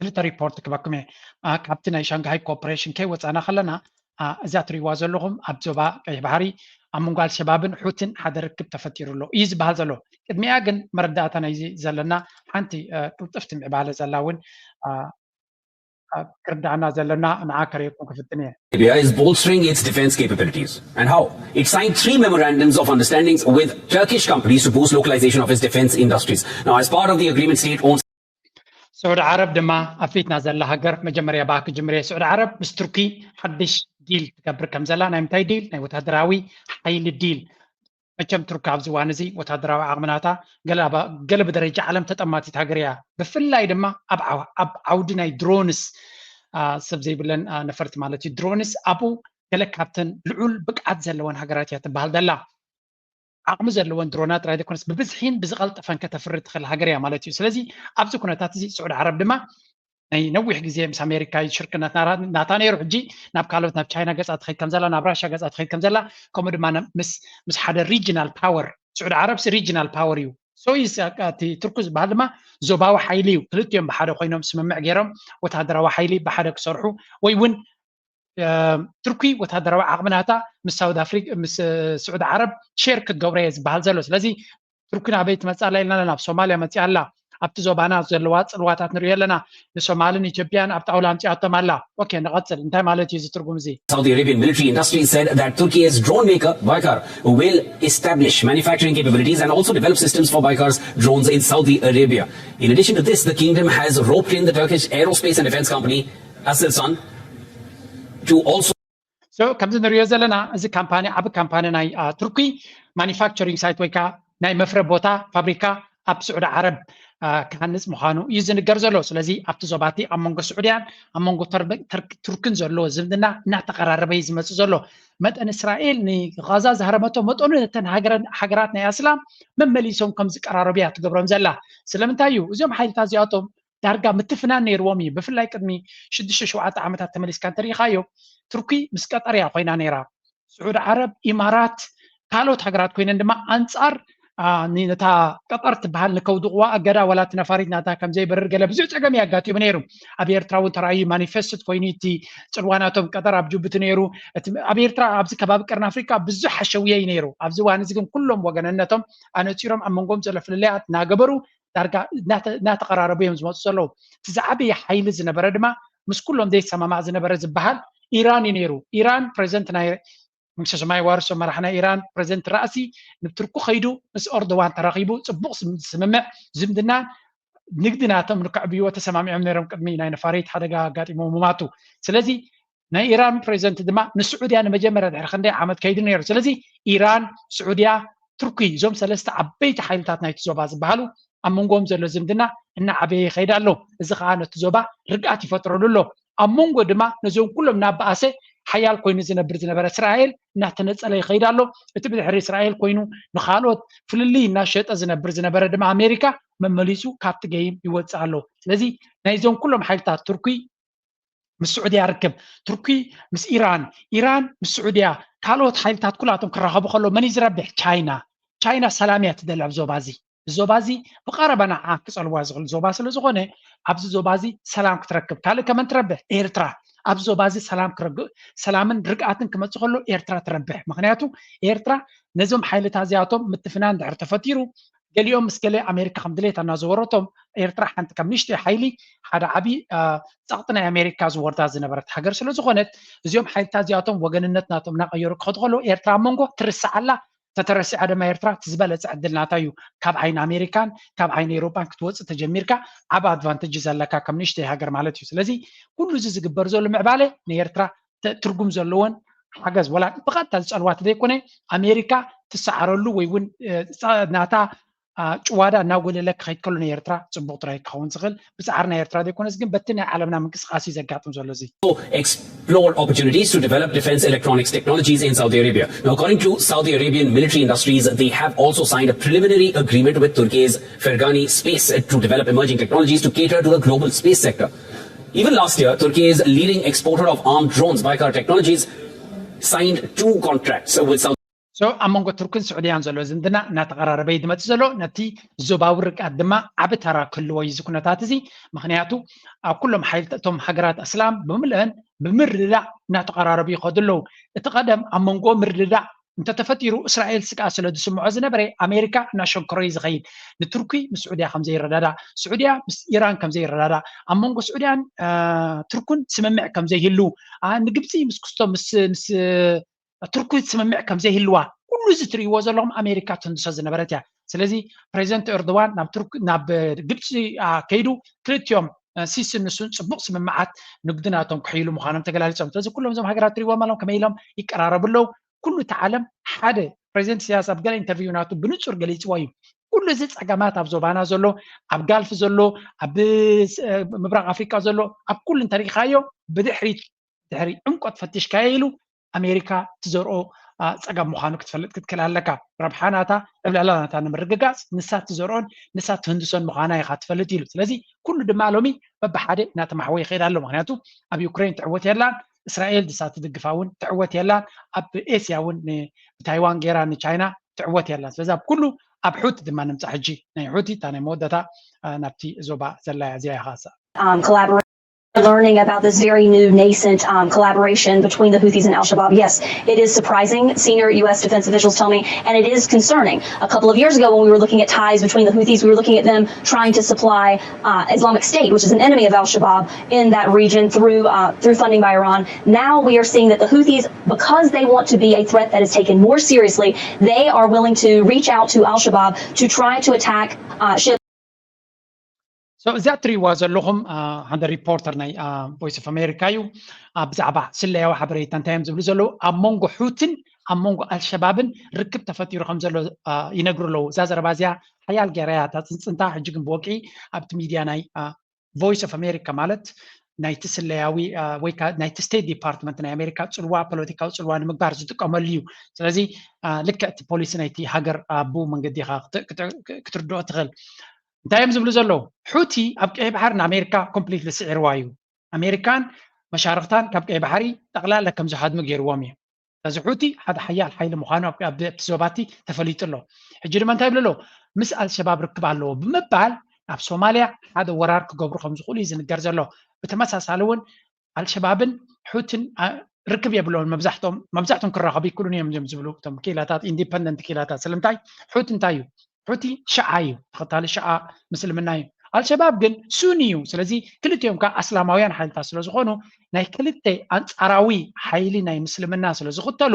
ክልተ ሪፖርት ክበኩም እየ። ካብቲ ናይ ሻንግሃይ ኮርፖሬሽን ከይወፃና ከለና እዛ ትሪዋ ዘለኹም ኣብ ዞባ ቀይሕ ባሕሪ ኣብ መንጎ ኣልሸባብን ሑትን ሓደ ርክብ ተፈጢሩ ኣሎ እዩ ዝበሃል ዘሎ። ቅድሚኣ ግን መረዳእታ ናይዚ ዘለና ሓንቲ ቅልጥፍቲ ምዕባለ ዘላ እውን ክርዳእና ዘለና ንዓ ከርእየኩም ክፍትን እየ። Libya is bolstering its defense capabilities. And how? It signed three memorandums of understandings with Turkish companies to boost localization of its defense industries. Now, as part of the agreement, state-owned ስዑድ ዓረብ ድማ ኣብ ፊትና ዘላ ሃገር መጀመርያ ብኣ ክጅምር እየ። ስዑድ ዓረብ ምስ ቱርኪ ሓድሽ ዲል ትገብር ከም ዘላ። ናይ ምንታይ ዲል? ናይ ወታደራዊ ሓይሊ ዲል። መቸም ቱርኪ ኣብዚ እዋን እዚ ወታደራዊ ዓቕምናታ ገለ ብደረጃ ዓለም ተጠማቲት ሃገር እያ። ብፍላይ ድማ ኣብ ዓውዲ ናይ ድሮንስ፣ ሰብ ዘይብለን ነፈርቲ ማለት እዩ። ድሮንስ ኣብኡ ገለ ካብተን ልዑል ብቅዓት ዘለወን ሃገራት እያ ትበሃል ዘላ። ዓቕሚ ዘለወን ድሮናት ጥራይ ዘይኮነስ ብብዝሒን ብዝቐልጠፈን ከተፍሪ ትኽእል ሃገር እያ ማለት እዩ። ስለዚ ኣብዚ ኩነታት እዚ ስዑድ ዓረብ ድማ ናይ ነዊሕ ግዜ ምስ ኣሜሪካ ሽርክነት ናታ ነይሩ። ሕጂ ናብ ካልኦት ናብ ቻይና ገፃ ትኸይድ ከም ዘላ፣ ናብ ራሽያ ገፃ ትኸይድ ከም ዘላ፣ ከምኡ ድማ ምስ ሓደ ሪጅናል ፓወር፣ ስዑድ ዓረብ ሲ ሪጅናል ፓወር እዩ። ሶ እቲ ቱርኪ ዝበሃል ድማ ዞባዊ ሓይሊ እዩ። ክልቲኦም ብሓደ ኮይኖም ስምምዕ ገይሮም ወታደራዊ ሓይሊ ብሓደ ክሰርሑ ወይ እውን ቱርኪ ወታደራዊ ዓቕሚ ናታ ምስ ሳውት ኣፍሪካ ምስ ስዑድ ዓረብ ሼር ክትገብሮ እየ ዝበሃል ዘሎ። ስለዚ ቱርኪ ናበይ ትመፅእ ኣላ ኢልና ኣለና። ኣብ ሶማልያ መፂኣ ኣላ። ኣብቲ ዞባና ዘለዋ ፅልዋታት ንሪኦ ኣለና። ንሶማልን ኢትዮጵያን ኣብ ጣውላ ኣምፂኣቶም ኣላ። ኦኬ፣ ንቐፅል። እንታይ ማለት እዩ እዚ ትርጉም እዚ? Saudi Arabian military industry said that Turkey's drone maker Baykar will establish manufacturing capabilities and also develop systems for Baykar's drones in Saudi Arabia. In addition to this, the kingdom has roped in the Turkish aerospace and defense company Aselsan to also So ከምዚ ንሪኦ ዘለና እዚ ካምፓኒ ዓቢ ካምፓኒ ናይ ቱርኪ ማኒፋክቸሪንግ ሳይት ወይ ከዓ ናይ መፍረ ቦታ ፋብሪካ ኣብ ስዑዲ ዓረብ ክሃንፅ ምዃኑ እዩ ዝንገር ዘሎ። ስለዚ ኣብቲ ዞባቲ ኣብ መንጎ ስዑድያን ኣብ መንጎ ቱርክን ዘሎ ዝምድና እናተቐራረበ እዩ ዝመፅእ ዘሎ። መጠን እስራኤል ንጋዛ ዝሃረመቶ መጠኑ ነተን ሃገራት ናይ ኣስላም መመሊሶም ከም ዝቀራረቡ እያ ትገብሮም ዘላ። ስለምንታይ እዩ እዚኦም ሓይልታት እዚኣቶም ዳርጋ ምትፍናን ነይርዎም እዩ። ብፍላይ ቅድሚ ሽዱሽተ ሸውዓተ ዓመታት ተመሊስካ እንተሪኢኻዮ ቱርኪ ምስ ቀጠር እያ ኮይና ነይራ። ስዑድ ዓረብ፣ ኢማራት፣ ካልኦት ሃገራት ኮይነን ድማ ኣንፃር ነታ ቀጠር ትበሃል ንከውድቕዋ እገዳ ዋላ እቲ ነፋሪት ናታ ከም ዘይበርር ገለ ብዙሕ ፀገም እዩ ኣጋጢሙ ነይሩ። ኣብ ኤርትራ እውን ተራእዩ ማኒፌስት ኮይኑ እቲ ፅልዋ ናቶም ቀጠር ኣብ ጅቡቲ ነይሩ። ኣብ ኤርትራ ኣብዚ ከባቢ ቀርኒ ኣፍሪካ ብዙሕ ሓሸውየ እዩ ነይሩ። ኣብዚ እዋን እዚ ግን ኩሎም ወገነነቶም ኣነፂሮም ኣብ መንጎም ዘሎ ፍልልያት እናገበሩ ዳርጋ እናተቐራረቡ እዮም ዝመፁ ዘለዉ። እቲ ዝዓበየ ሓይሊ ዝነበረ ድማ ምስ ኩሎም ዘይሰማማዕ ዝነበረ ዝበሃል ኢራን እዩ ነይሩ። ኢራን ፕሬዚደንት ናይ መንግስተ ሰማይ ዋርሶ መራሕ ናይ ኢራን ፕሬዚደንት ራእሲ ንቱርኩ ከይዱ ምስ ኦርዶዋን ተራኺቡ ፅቡቕ ስምምዕ ዝምድና ንግዲ ናቶም ንከዕብይዎ ተሰማሚዖም ነይሮም ቅድሚ ናይ ነፋሪት ሓደጋ ኣጋጢሞ ምማቱ። ስለዚ ናይ ኢራን ፕሬዚደንት ድማ ንስዑድያ ንመጀመርያ ድሕሪ ክንደይ ዓመት ከይዱ ነይሩ። ስለዚ ኢራን፣ ስዑድያ፣ ቱርኪ እዞም ሰለስተ ዓበይቲ ሓይልታት ናይቲ ዞባ ዝበሃሉ ኣብ መንጎኦም ዘሎ ዝምድና እናዓበየ ይኸይድ ኣሎ። እዚ ከዓ ነቲ ዞባ ርግኣት ይፈጥረሉ ኣሎ። ኣብ መንጎ ድማ ነዚኦም ኩሎም እናበኣሰ ሓያል ኮይኑ ዝነብር ዝነበረ እስራኤል እናተነፀለ ይኸይድ ኣሎ። እቲ ብድሕሪ እስራኤል ኮይኑ ንካልኦት ፍልልይ እናሸጠ ዝነብር ዝነበረ ድማ ኣሜሪካ መመሊሱ ካብቲ ገይም ይወፅእ ኣሎ። ስለዚ ናይዞም ኩሎም ሓይልታት ቱርኪ ምስ ስዑድያ ርክብ፣ ቱርኪ ምስ ኢራን፣ ኢራን ምስ ስዑድያ፣ ካልኦት ሓይልታት ኩላቶም ክራኸቡ ከሎ መን እዩ ዝረብሕ? ቻይና። ቻይና ሰላም እያ ትደሊ ኣብ ዞባ እዚ። ዞባ እዚ ብቐረባ ንዓ ክጸልዋ ዝኽእል ዞባ ስለ ዝኾነ ኣብዚ ዞባ እዚ ሰላም ክትረክብ። ካልእ ከመን ትረብሕ? ኤርትራ። ኣብ ዞባ እዚ ሰላም ክረግ- ሰላምን ርግኣትን ክመፅእ ከሎ ኤርትራ ትረብሕ። ምክንያቱ ኤርትራ ነዞም ሓይልታት እዚኣቶም ምትፍናን ድሕር ተፈጢሩ ገሊኦም ምስ ገለ ኣሜሪካ ከም ድሌታ እናዘወረቶም ኤርትራ ሓንቲ ከም ንእሽተይ ሓይሊ ሓደ ዓብዪ አ፣ ጸቕጢ ናይ ኣሜሪካ ዝወርዳ ዝነበረት ሃገር ስለ ዝኾነት እዚኦም ሓይልታት እዚኣቶም ወገንነት ናቶም እናቐየሩ ክኸዱ ከለዉ ኤርትራ ኣብ መንጎ ትርስዓላ ተተረሲዓ ድማ ኤርትራ እቲ ዝበለጸ ዕድል ናታ እዩ። ካብ ዓይኒ ኣሜሪካን ካብ ዓይኒ ኤውሮጳን ክትወፅእ ተጀሚርካ ዓብ ኣድቫንቴጅ ዘለካ ከም ንእሽተይ ሃገር ማለት እዩ። ስለዚ ኩሉ እዚ ዝግበር ዘሎ ምዕባለ ንኤርትራ ተ- ትርጉም ዘለዎን ሓገዝ ወላ ብቐጥታ ዝፀልዋት ዘይኮነ ኣሜሪካ ትሰዓረሉ ወይ እውን እ፣ ፃ- ናታ አ፣ ጭዋዳ እናጎለለ ክኸይድ ከሎ ንኤርትራ ፅቡቕ ጥራይ ክኸውን ዝኽእል ብፃዕሪ ናይ ኤርትራ ዘይኮነስ ግን በቲ ናይ ዓለምና ምንቅስቃስ እዩ ዘጋጥም ዘሎ እዚ explore opportunities to develop defense electronics technologies in Saudi Arabia. Now, according to Saudi Arabian military industries, they have also signed a preliminary agreement with Turkey's Fergani Space to develop emerging technologies to cater to the global space sector. Even last year, Turkey's leading exporter of armed drones, Baykar Technologies, signed two contracts with Saudi. So ኣብ መንጎ ቱርክን ስዑድያን ዘሎ ዝምድና እናተቐራረበ እዩ ዝመፅእ ዘሎ። ነቲ ዞባዊ ርግኣት ድማ ዓቢ ተራ ክህልዎ እዩ እዚ ኩነታት እዚ። ምክንያቱ ኣብ ኩሎም ሓይልታት እቶም ሃገራት ኣስላም ብምልአን ብምርድዳእ እናተቐራረቡ ይኸዱ ኣለዉ። እቲ ቀደም ኣብ መንጎ ምርድዳእ እንተተፈጢሩ እስራኤል ስግኣት ስለ ዝስምዖ ዝነበረ ኣሜሪካ እናሸንከሮ እዩ ዝኸይድ። ንቱርኪ ምስ ስዑድያ ከም ዘይረዳዳእ፣ ስዑድያ ምስ ኢራን ከም ዘይረዳዳእ፣ ኣብ መንጎ ስዑድያን አ፣ ቱርኩን ስምምዕ ከም ዘይህሉ፣ አ፣ ንግብፂ ምስ ክስቶ ምስ ምስ ቱርኪ ስምምዕ ከም ዘይህልዋ ኩሉ እዚ ትርእይዎ ዘለኹም ኣሜሪካ ትህንድሶ ዝነበረት እያ። ስለዚ ፕሬዚደንት ኤርዶዋን ናብ ቱርክ ናብ ግብፂ አ፣ ከይዱ ክልቲኦም አ፣ ሲስን ንሱን ፅቡቕ ስምምዓት ንግዲ ናቶም ክሕይሉ ምዃኖም ተገላሊፆም። ስለዚ ኩሎም እዞም ሃገራት ትርእይዎም ኣለኹም ከመይ ኢሎም ይቀራረቡ ኣለዉ። ኩሉ እቲ ዓለም ሓደ ፕሬዚደንት ኢሳያስ ኣብ ገለ ኢንተርቪው ናቱ ብንፁር ገሊፅዎ እዩ። ኩሉ እዚ ፀገማት ኣብ ዞባና ዘሎ ኣብ ጋልፍ ዘሎ ኣብ ስ- ምብራቅ ኣፍሪካ ዘሎ ኣብ ኩሉ እንተሪኢኻዮ ብድሕሪት ድሕሪ ዕምቆት ፈቲሽካዮ ኢሉ ኣሜሪካ ትዘርኦ አ፣ ፀገም ምዃኑ ክትፈልጥ ክትክእል ኣለካ። ረብሓ ናታ ዕብለላ ናታ ንምርግጋፅ ንሳ ትዘርኦን ንሳ ትህንድሶን ምዃና ኢኻ ትፈልጥ ኢሉ። ስለዚ ኩሉ ድማ ሎሚ በብሓደ እናተማሕወ ይኸይድ ኣሎ። ምክንያቱ ኣብ ዩክሬን ትዕወት የላን፣ እስራኤል ድሳ ትድግፋ እውን ትዕወት የላን፣ ኣብ ኤስያ እውን ን- ብታይዋን ገይራ ንቻይና ትዕወት የላን። ስለዚ ኣብ ኩሉ ኣብ ሑቲ ድማ ንምፃእ ሕጂ ናይ ሑቲ እታ ናይ መወዳእታ አ፣ ናብቲ ዞባ ዘላ እያ እዚኣ ኢኻ um, collaborate. Learning about this very new nascent um, collaboration between the Houthis and Al Shabaab. Yes, it is surprising, senior U S defense officials tell me, and it is concerning. A couple of years ago, when we were looking at ties between the Houthis, we were looking at them trying to supply uh, Islamic State, which is an enemy of Al Shabaab, in that region through uh, through funding by Iran. Now we are seeing that the Houthis, because they want to be a threat that is taken more seriously, they are willing to reach out to Al Shabaab to try to attack uh, ships. So እዚኣ እትሪእዋ ዘለኹም ሓደ ሪፖርተር ናይ ቮይስ ኦፍ ኣሜሪካ እዩ። ብዛዕባ ስለያዊ ሓበሬታ እንታይ እዮም ዝብሉ ዘለዉ ኣብ መንጎ ሑትን ኣብ መንጎ ኣልሸባብን ርክብ ተፈጢሩ ከም ዘሎ ይነግሩ ኣለዉ። እዛ ዘረባ እዚኣ ሓያል ገይራ እያ እታ ፅንፅንታ። ሕጂ ግን ብወግዒ ኣብቲ ሚድያ ናይ ቮይስ ኦፍ ኣሜሪካ ማለት ናይቲ ስለያዊ ወይ ከዓ ናይቲ ስቴት ዲፓርትመንት ናይ ኣሜሪካ ፅልዋ ፖለቲካዊ ፅልዋ ንምግባር ዝጥቀመሉ እዩ። ስለዚ ልክዕ እቲ ፖሊሲ ናይቲ ሃገር ኣብኡ መንገዲ ኢኻ ክትርድኦ ትኽእል። እንታይ እዮም ዝብሉ ዘለዉ? ሑቲ ኣብ ቀይ ባሕሪ ንኣሜሪካ ኮምፕሊትሊ ስዒርዋ እዩ። ኣሜሪካን መሻርክታን ካብ ቀይ ባሕሪ ጠቕላላ ከም ዝሃድሙ ገይርዎም እዩ። ስለዚ ሑቲ ሓደ ሓያል ሓይሊ ምዃኑ ኣብቲ ዞባቲ ተፈሊጡ ኣሎ። ሕጂ ድማ እንታይ ይብሉ ኣለዉ? ምስ ኣልሸባብ ርክብ ኣለዎ ብምባል ኣብ ሶማልያ ሓደ ወራር ክገብሩ ከም ዝኽእሉ እዩ ዝንገር ዘሎ። ብተመሳሳሊ እውን ኣልሸባብን ሑትን ርክብ የብለውን። መብዛሕቶም መብዛሕቶም ክራኸቡ ይክእሉን እዮም እዮም ዝብሉ እቶም ክኢላታት፣ ኢንዲፐንደንት ክኢላታት። ስለምንታይ? ሑቲ እንታይ እዩ? ሑቲ ሽዓ እዩ፣ ተኸታሊ ሽዓ ምስልምና እዩ። ኣልሸባብ ግን ሱኒ እዩ። ስለዚ ክልቲኦም ከዓ ኣስላማውያን ሓይልታት ስለ ዝኾኑ ናይ ክልተ ኣንፃራዊ ሓይሊ ናይ ምስልምና ስለ ዝኽተሉ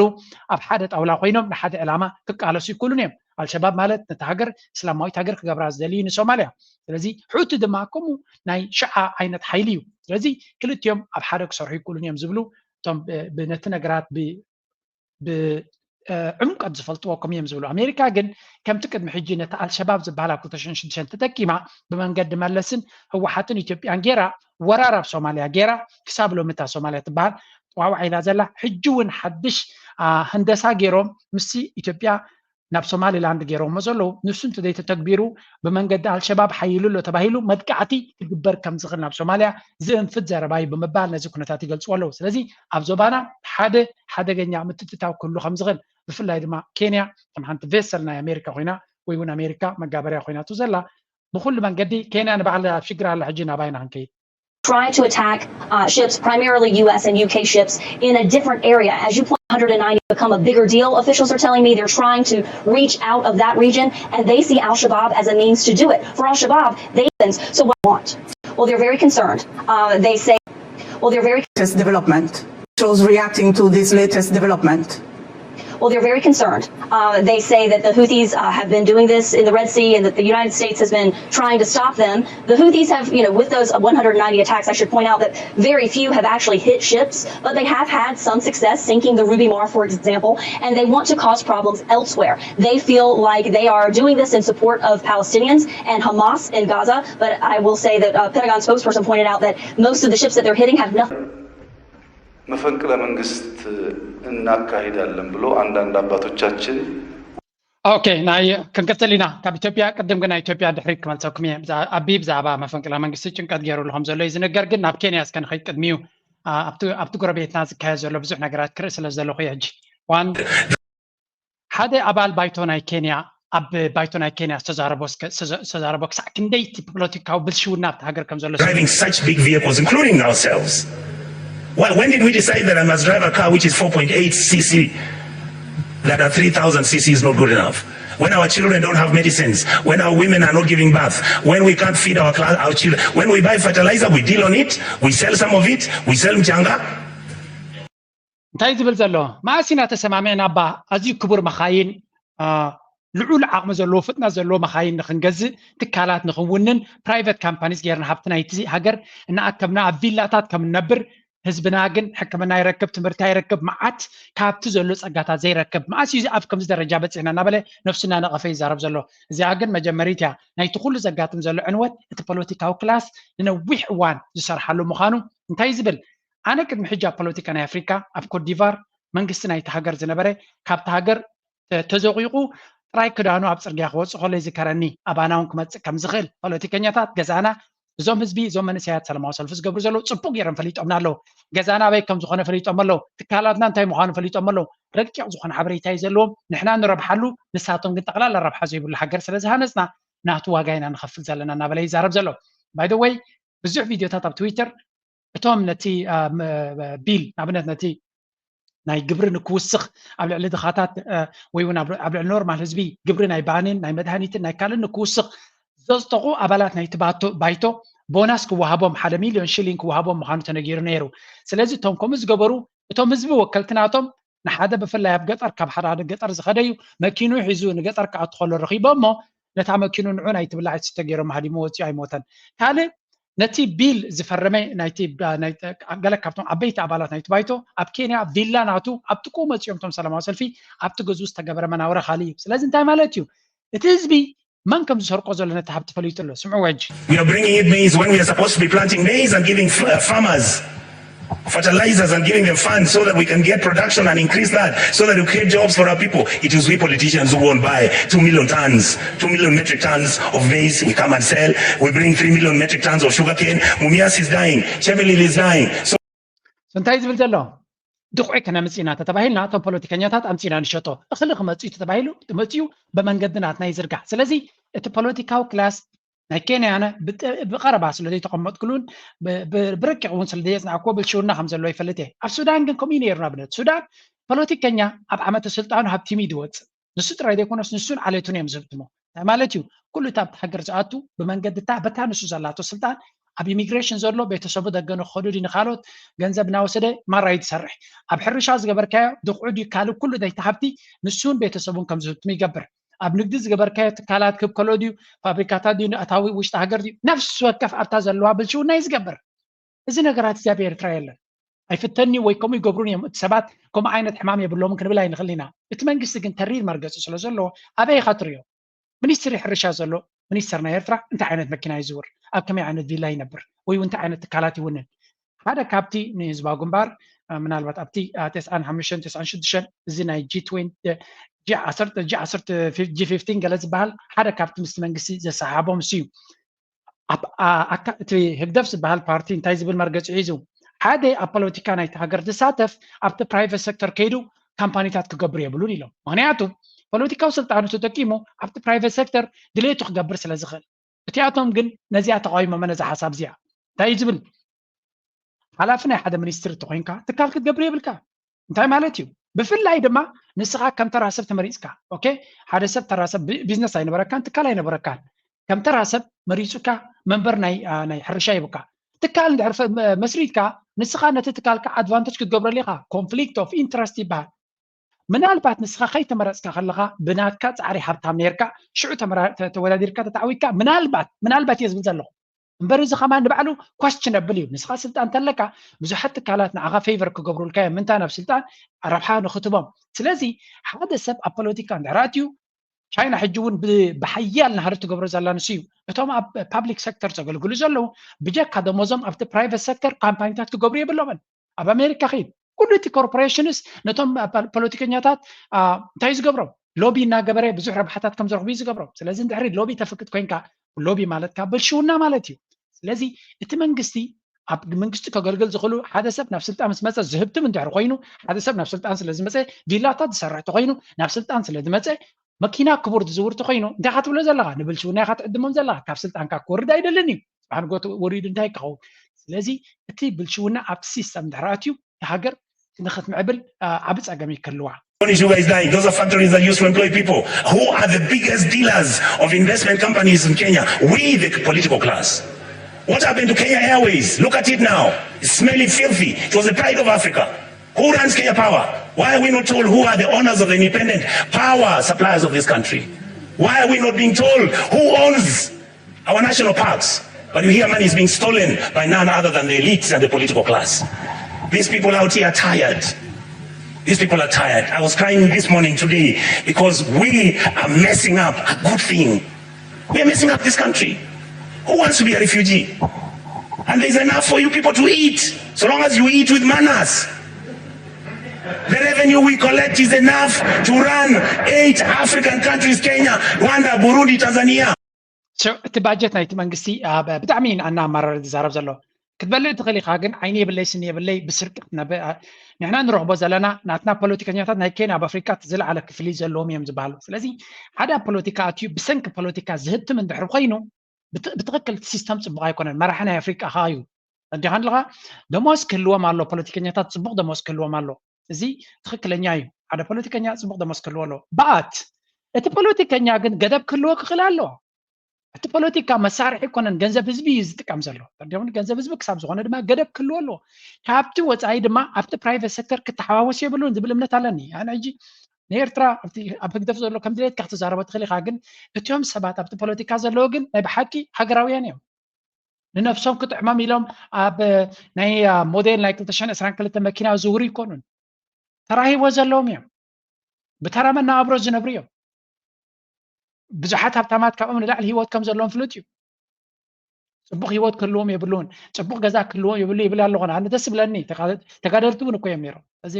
ኣብ ሓደ ጣውላ ኮይኖም ንሓደ ዕላማ ክቃለሱ ይክእሉን እዮም። ኣልሸባብ ማለት ነቲ ሃገር እስላማዊት ሃገር ክገብራ ዝደልዩ ንሶማልያ። ስለዚ ሑቲ ድማ ከምኡ ናይ ሽዓ ዓይነት ሓይሊ እዩ። ስለዚ ክልቲኦም ኣብ ሓደ ክሰርሑ ይክእሉን እዮም ዝብሉ እቶም ነቲ ነገራት ብዕምቀት ዝፈልጥዎ ከምኡ እዮም ዝብሉ። ኣሜሪካ ግን ከምቲ ቅድሚ ሕጂ ነቲ ኣልሸባብ ዝበሃል ኣብ ክልተ ሽሕን ሽዱሽተን ተጠቂማ ብመንገዲ መለስን ህወሓትን ኢትዮጵያን ገይራ ወራር ኣብ ሶማልያ ገይራ ክሳብ ሎሚ እታ ሶማልያ ትበሃል ጠዋውዓ ኢላ ዘላ። ሕጂ እውን ሓድሽ ህንደሳ ገይሮም ምስቲ ኢትዮጵያ ናብ ሶማሊላንድ ገይሮሞ ዘለዉ ንሱ እንተዘይተተግቢሩ ብመንገዲ ኣልሸባብ ሓይሉ ኣሎ ተባሂሉ መጥቃዕቲ ክግበር ከም ዝኽእል ናብ ሶማልያ ዝእንፍት ዘረባ እዩ ብምባል ነዚ ኩነታት ይገልፅዎ ኣለዉ። ስለዚ ኣብ ዞባና ሓደ ሓደገኛ ምትእትታው ክህሉ ከም ዝኽእል ብፍላይ ድማ ኬንያ ከም ሓንቲ ቬሰል ናይ ኣሜሪካ ኮይና ወይ እውን ኣሜሪካ መጋበርያ ኮይናቱ ዘላ ብኩሉ መንገዲ ኬንያ ንባዕላ ኣብ ሽግር ኣላ ሕጂ ናባይና ክንከይድ try to attack uh, ships, primarily U S and U K ships, in a different area. As you point, one hundred ninety become a bigger deal. Officials are telling me they're trying to reach out of that region, and they see Al Shabaab as a means to do it. For Al Shabaab, they so what they want? Well, they're very concerned. Uh, they say, well, they're very latest development. Shows reacting to this latest development. Well, they're very concerned. Uh, they say that the Houthis uh, have been doing this in the Red Sea and that the United States has been trying to stop them. The Houthis have, you know, with those one hundred ninety attacks, I should point out that very few have actually hit ships, but they have had some success sinking the Ruby Mar, for example, and they want to cause problems elsewhere. They feel like they are doing this in support of Palestinians and Hamas in Gaza, but I will say that uh, Pentagon spokesperson pointed out that most of the ships that they're hitting have nothing. መፈንቅለ መንግስት እናካሂዳለን ብሎ አንዳንድ አባቶቻችን ኦኬ ናይ ክንቅፅል ኢና ካብ ኢትዮጵያ ቅድም ግን ናይ ኢትዮጵያ ድሕሪት ክመልሰኩም እየ ኣቢ ብዛዕባ መፈንቅለ መንግስቲ ጭንቀት ገይሩሉ ከም ዘሎ እዩ ዝንገር ግን ናብ ኬንያ እስከ ንኸይድ ቅድሚኡ ኣብቲ ጎረቤትና ዝካየድ ዘሎ ብዙሕ ነገራት ክርኢ ስለ ዘለኹ እየ ሕጂ ዋን ሓደ ኣባል ባይቶ ናይ ኬንያ ኣብ ባይቶ ናይ ኬንያ ዝተዛረቦ ክሳዕ ክንደይ እቲ ፖለቲካዊ ብልሽውና ኣብቲ ሃገር ከም ዘሎ driving such big vehicles, including ourselves. Why, when did we decide that I must drive a car which is four point eight C C, that a three thousand C C is not good enough? When our children don't have medicines, when our women are not giving birth, when we can't feed our, our children, when we buy fertilizer, we deal on it, we sell some of it, we sell mchanga. እንታይ ዝብል ዘሎ መኣስ ኢና ተሰማሚዕና እባ ኣዝዩ ክቡር መኻይን ልዑል ዓቕሚ ዘለዎ ፍጥነት ዘለዎ መኻይን ንክንገዝእ ትካላት ንክንውንን private companies ጌርና ሃብቲ ናይቲ ሃገር እናኣከብና ኣብ ቪላታት ከም ንነብር ህዝብና ግን ሕክምና ይረክብ ትምህርቲ ይረክብ መዓት ካብቲ ዘሎ ፀጋታት ዘይረክብ መኣስ እዩ ኣብ ከምዚ ደረጃ በፂሕና እናበለ ነፍሱ እናነቐፈ ይዛረብ ዘሎ እዚኣ ግን መጀመሪት እያ ናይቲ ኩሉ ዘጋጥም ዘሎ ዕንወት እቲ ፖለቲካዊ ክላስ ንነዊሕ እዋን ዝሰርሓሉ ምዃኑ እንታይ ዝብል ኣነ ቅድሚ ሕጂ ኣብ ፖለቲካ ናይ ኣፍሪካ ኣብ ኮትዲቫር መንግስቲ ናይቲ ሃገር ዝነበረ ካብቲ ሃገር ተዘቂቑ ጥራይ ክዳኑ ኣብ ፅርግያ ክወፅእ ከሎ ይዝከረኒ ኣባና እውን ክመፅእ ከም ዝኽእል ፖለቲከኛታት ገዛና እዞም ህዝቢ እዞም መንእሰያት ሰላማዊ ሰልፊ ዝገብሩ ዘለዉ ፅቡቅ ገይሮም ፈሊጦምና ኣለዉ ገዛና ኣበይ ከም ዝኾነ ፈሊጦም ኣለዉ ትካላትና እንታይ ምዃኑ ፈሊጦም ኣለዉ ረቂቕ ዝኾነ ሓበሬታ እዩ ዘለዎም ንሕና ንረብሓሉ ንሳቶም ግን ጠቕላላ ረብሓ ዘይብሉ ሃገር ስለ ዝሃነፅና ናቱ ዋጋ ኢና ንኸፍል ዘለና እናበለ ይዛረብ ዘሎ by the way ብዙሕ ቪድዮታት ኣብ ትዊተር እቶም ነቲ ቢል ንኣብነት ነቲ ናይ ግብሪ ንክውስኽ ኣብ ልዕሊ ድኻታት ወይ እውን ኣብ ልዕሊ ኖርማል ህዝቢ ግብሪ ናይ ባንን ናይ መድሃኒትን ናይ ካልእ ንክውስኽ ዘፅጠቑ ኣባላት ናይቲ ባይቶ ቦናስ ክወሃቦም ሓደ ሚልዮን ሽሊን ክወሃቦም ምዃኑ ተነጊሩ ነይሩ ስለዚ እቶም ከምኡ ዝገበሩ እቶም ህዝቢ ወከልቲ ናቶም ንሓደ ብፍላይ ኣብ ገጠር ካብ ሓደ ሓደ ገጠር ዝኸደ እዩ መኪኑ ሒዙ ንገጠር ክኣቱ ከሎ ረኺቦ እሞ ነታ መኪኑ ንዑ ናይ ትብላዕ ትስተ ገይሮም ሃዲሞ ወፂኡ ኣይሞተን ካልእ ነቲ ቢል ዝፈረመ ናይቲ ገለ ካብቶም ዓበይቲ ኣባላት ናይቲ ባይቶ ኣብ ኬንያ ቪላ ናቱ ኣብ ጥቁ መፂኦም ቶም ሰላማዊ ሰልፊ ኣብቲ ገዝኡ ዝተገበረ መናውረ ካሊ እዩ ስለዚ እንታይ ማለት እዩ እቲ ህዝቢ መን ከም ዝሰርቆ ዘሎ ነቲ ሃብቲ ፈሊጡ ኣሎ ስምዑ ሕጂ We are bringing in maize when we are supposed to be planting maize and giving farmers fertilizers and giving them funds so that we can get production and increase that, so that we create jobs for our people. It is we politicians who won't buy two million tons, two million metric tons of maize. We come and sell. We bring three million metric tons of sugarcane. Mumias is dying. Chemelil is dying. So እንታይ ዝብል ዘሎ ድቑዒ ከነምፅእ ኢና ተተባሂልና እቶም ፖለቲከኛታት ኣምፂና ንሸጦ እኽሊ ክመፅኡ ተባሂሉ መፅኡ ብመንገዲ ናትና ይዝርጋሕ ስለዚ እቲ ፖለቲካዊ ክላስ ናይ ኬንያ ኣነ ብቐረባ ስለ ዘይተቐመጥኩሉን ብረቂቕ እውን ስለ ዘየፅናዕክዎ ብልሽውና ከም ዘለዎ ይፈልጥ እየ ኣብ ሱዳን ግን ከምኡ ነይሩ ንኣብነት ሱዳን ፖለቲከኛ ኣብ ዓመተ ስልጣኑ ሃብቲሙ እዩ ዝወፅእ ንሱ ጥራይ ዘይኮነስ ንሱን ዓሌቱን እዮም ዝህብትሞ እንታይ ማለት እዩ ኩሉ እታ ኣብቲ ሃገር ዝኣቱ ብመንገዲ እታ በታ ንሱ ዘላቶ ስልጣን ኣብ ኢሚግሬሽን ዘሎ ቤተሰቡ ደገ ንክኸዱ ድዩ ንካልኦት ገንዘብ እናወሰደ ማራ እዩ ዝሰርሕ ኣብ ሕርሻ ዝገበርካዮ ድኽዑ ድዩ ካልእ ኩሉ ናይቲ ሃብቲ ንሱን ቤተሰቡን ከም ዝህብትሙ ይገብር ኣብ ንግዲ ዝገበርካዮ ትካላት ክብ ከሎ ድዩ ፋብሪካታት ድዩ ንኣታዊ ውሽጢ ሃገር ድዩ ነፍሲ ወከፍ ኣብታ ዘለዋ ብልሽውና እዩ ዝገብር እዚ ነገራት እዚ ኣብ ኤርትራ የለን ኣይፍተኒ ወይ ከምኡ ይገብሩን እዮም እቲ ሰባት ከምኡ ዓይነት ሕማም የብሎምን ክንብል ኣይንኽእል ኢና እቲ መንግስቲ ግን ተሪር መርገፂ ስለ ዘለዎ ኣበይ ኢኻ ትሪኦ ሚኒስትሪ ሕርሻ ዘሎ ሚኒስተር ናይ ኤርትራ እንታይ ዓይነት መኪና ይዝውር ኣብ ከመይ ዓይነት ቪላ ይነብር ወይ እንታይ ዓይነት ትካላት ይውንን ሓደ ካብቲ ንህዝባዊ ግንባር ምናልባት ኣብቲ ተስዓን ሓሙሽተን ተስዓን ሽዱሽተን እዚ ናይ ጂ ጂ ዓሰርተ ጂ ዓሰርተ ጂ ፊፍቲን ገለ ዝበሃል ሓደ ካብቲ ምስቲ መንግስቲ ዘሰሓቦም እሱ እዩ እቲ ህግደፍ ዝበሃል ፓርቲ እንታይ ዝብል መርገፂ ሒዙ ሓደ ኣብ ፖለቲካ ናይቲ ሃገር ዝሳተፍ ኣብቲ ፕራይቨት ሴክተር ከይዱ ካምፓኒታት ክገብር የብሉን ኢሎም ምክንያቱ ፖለቲካዊ ስልጣኑ ተጠቂሙ ኣብቲ ፕራይቨት ሴክተር ድሌቱ ክገብር ስለ ዝኽእል እቲኣቶም ግን ነዚኣ ተቃዊሞመ ነዛ ሓሳብ እዚኣ እንታይ እዩ ዝብል ሓላፊ ናይ ሓደ ሚኒስትሪ እንተኮይንካ ትካል ክትገብር የብልካ። እንታይ ማለት እዩ? ብፍላይ ድማ ንስኻ ከም ተራ ሰብ ተመሪፅካ። ኦኬ፣ ሓደ ሰብ ተራ ሰብ ቢ- ቢዝነስ ኣይነበረካን፣ ትካል ኣይነበረካን። ከም ተራ ሰብ መሪፁካ መንበር ናይ አ፣ ናይ ሕርሻ ይብካ። ትካል እንድሕር ፈ- መ- መስሪትካ ንስኻ ነቲ ትካልካ ኣድቫንቴጅ ክትገብረሉ ኢኻ። ኮንፍሊክት ኦፍ ኢንትረስት ይበሃል። ምናልባት ንስኻ ከይተመረፅካ ከለኻ ብናትካ ፃዕሪ ሃብታም ነርካ፣ ሽዑ ተመራ- ተ- ተወዳዲርካ ተታዕዊካ ምናልባት ምናልባት እየ ዝብል ዘለኹ። እምበር እዚ ከማን ንባዕሉ ኳስችነብል እዩ። ንስኻ ስልጣን እንተለካ ብዙሓት ትካላት ንዓኻ ፌቨር ክገብሩልካ እዮም። ምንታይ ናብ ስልጣን ረብሓ ንክትቦም። ስለዚ ሓደ ሰብ ኣብ ፖለቲካ እንድሕር ኣትዩ ቻይና ሕጂ እውን ብ- ብሓያል ናህሪ ትገብሮ ዘላ ንሱ እዩ። እቶም ኣብ ፓብሊክ ሴክተር ዘገልግሉ ዘለዉ ብጀካ ደሞዞም ኣብቲ ፕራይቨት ሴክተር ካምፓኒታት ክገብሩ የብሎምን። ኣብ ኣሜሪካ ኸይድ ኩሉ እቲ ኮርፖሬሽንስ ነቶም ፖ- ፖለቲከኛታት አ፣ እንታይ እዩ ዝገብሮም? ሎቢ እናገበረ ብዙሕ ረብሓታት ከም ዝረኽቡ እዩ ዝገብሮም። ስለዚ እንድሕሪ ሎቢ ተፍቅድ ኮይንካ ሎቢ ማለት ካብ ብልሽውና ማለት እዩ። ስለዚ እቲ መንግስቲ ኣብ መንግስቲ ከገልግል ዝኽእሉ ሓደ ሰብ ናብ ስልጣን ምስ መፀ ዝህብትም እንድሕር ኮይኑ ሓደ ሰብ ናብ ስልጣን ስለ ዝመፀ ቪላታት ዝሰርሕ ተኮይኑ ናብ ስልጣን ስለ ዝመፀ መኪና ክቡር ዝዝውር ተኮይኑ እንታይ ኢኻ ትብሎ ዘለኻ? ንብልሽውና ኢኻ ትዕድሞም ዘለኻ። ካብ ስልጣንካ ክወርድ ኣይደልን እዩ። ጽባሕ ንጎት ወሪዱ እንታይ ክኸውን? ስለዚ እቲ ብልሽውና ኣብቲ ሲስተም እንድሕር ኣትዩ ሃገር ንክትምዕብል አ፣ ዓቢ ጸገም ይክልዋ። What is you guys dying? Those are factories that used to employ people. Who are the biggest dealers of investment companies in Kenya? We, the political class. What happened to Kenya Airways? Look at it now. It's smelly, filthy. It was the pride of Africa. Who runs Kenya Power? Why are we not told who are the owners of the independent power suppliers of this country? Why are we not being told who owns our national parks? But you hear money is being stolen by none other than the elites and the political class. These people out here are tired. These people are tired. I was crying this morning today because we are messing up a good thing. We are messing up this country. Who wants to be a refugee? And there's enough for you people to eat, so long as you eat with manners. The revenue we collect is enough to run eight African countries, Kenya, Rwanda, Burundi, Tanzania. So እቲ ባጀት ናይቲ መንግስቲ ኣብ ብጣዕሚ ኣናማረር ዝዛረብ ዘሎ ክትበልዕ ትኽእል ኢኻ፣ ግን ዓይኒ የብለይ ስኒ የብለይ ብስርቂ ክትነብእ ኣ- ንሕና ንረኽቦ ዘለና ናትና ፖለቲከኛታት ናይ ኬንያ ኣብ ኣፍሪካ እቲ ዝለዓለ ክፍሊ ዘለዎም እዮም ዝበሃሉ። ስለዚ ሓደ ኣብ ፖለቲካ ኣትዩ ብሰንኪ ፖለቲካ ዝህብትም እንድሕር ኮይኑ ብት- ብትኽክል እቲ ሲስተም ፅቡቕ ኣይኮነን። መራሒ ናይ ኣፍሪካ ኻ እዩ እንዲኻ ኣለኻ ደሞዝ ክህልዎም ኣሎ። ፖለቲከኛታት ፅቡቕ ደሞዝ ክህልዎም ኣሎ። እዚ ትኽክለኛ እዩ። ሓደ ፖለቲከኛ ፅቡቕ ደሞዝ ክህልዎ ኣለዎ። ብኣት እቲ ፖለቲከኛ ግን ገደብ ክህልዎ ክኽእል ኣለዎ። እቲ ፖለቲካ መሳርሒ ኣይኮነን፣ ገንዘብ ህዝቢ እዩ ዝጥቀም ዘሎ። ተርዲኹም? ገንዘብ ህዝቢ ክሳብ ዝኾነ ድማ ገደብ ክህልዎ ኣለዎ። ካብቲ ወፃኢ ድማ ኣብቲ ፕራይቨት ሴክተር ክተሓዋወስ የብሉን ዝብል እምነት ኣለኒ። ኣነ ሕጂ ንኤርትራ ኣብቲ ኣብ ህግደፍ ዘሎ ከም ድሌትካ ክትዛረቦ ትኽእል ኢኻ፣ ግን እቲኦም ሰባት ኣብቲ ፖለቲካ ዘለዉ ግን ናይ ብሓቂ ሃገራውያን እዮም። ንነብሶም ክጥዕሞም ኢሎም ኣብ ናይ ሞዴል ናይ ክልተ ሽሕን ዕስራን ክልተ መኪና ዝውሩ ይኮኑን። ተራ ህይወት ዘለዎም እዮም። ብተራ መነባብሮ ዝነብሩ እዮም። ብዙሓት ሃብታማት ካብኦም ንላዕሊ ህይወት ከም ዘለዎም ፍሉጥ እዩ። ፅቡቅ ህይወት ክህልዎም የብሉን፣ ፅቡቅ ገዛ ክህልዎም የብሉ ይብል ኣለኹ። ኣነ ደስ ይብለኒ። ተጋ- ተጋደልቲ እውን እኮ እዮም ነይሮም። እዚ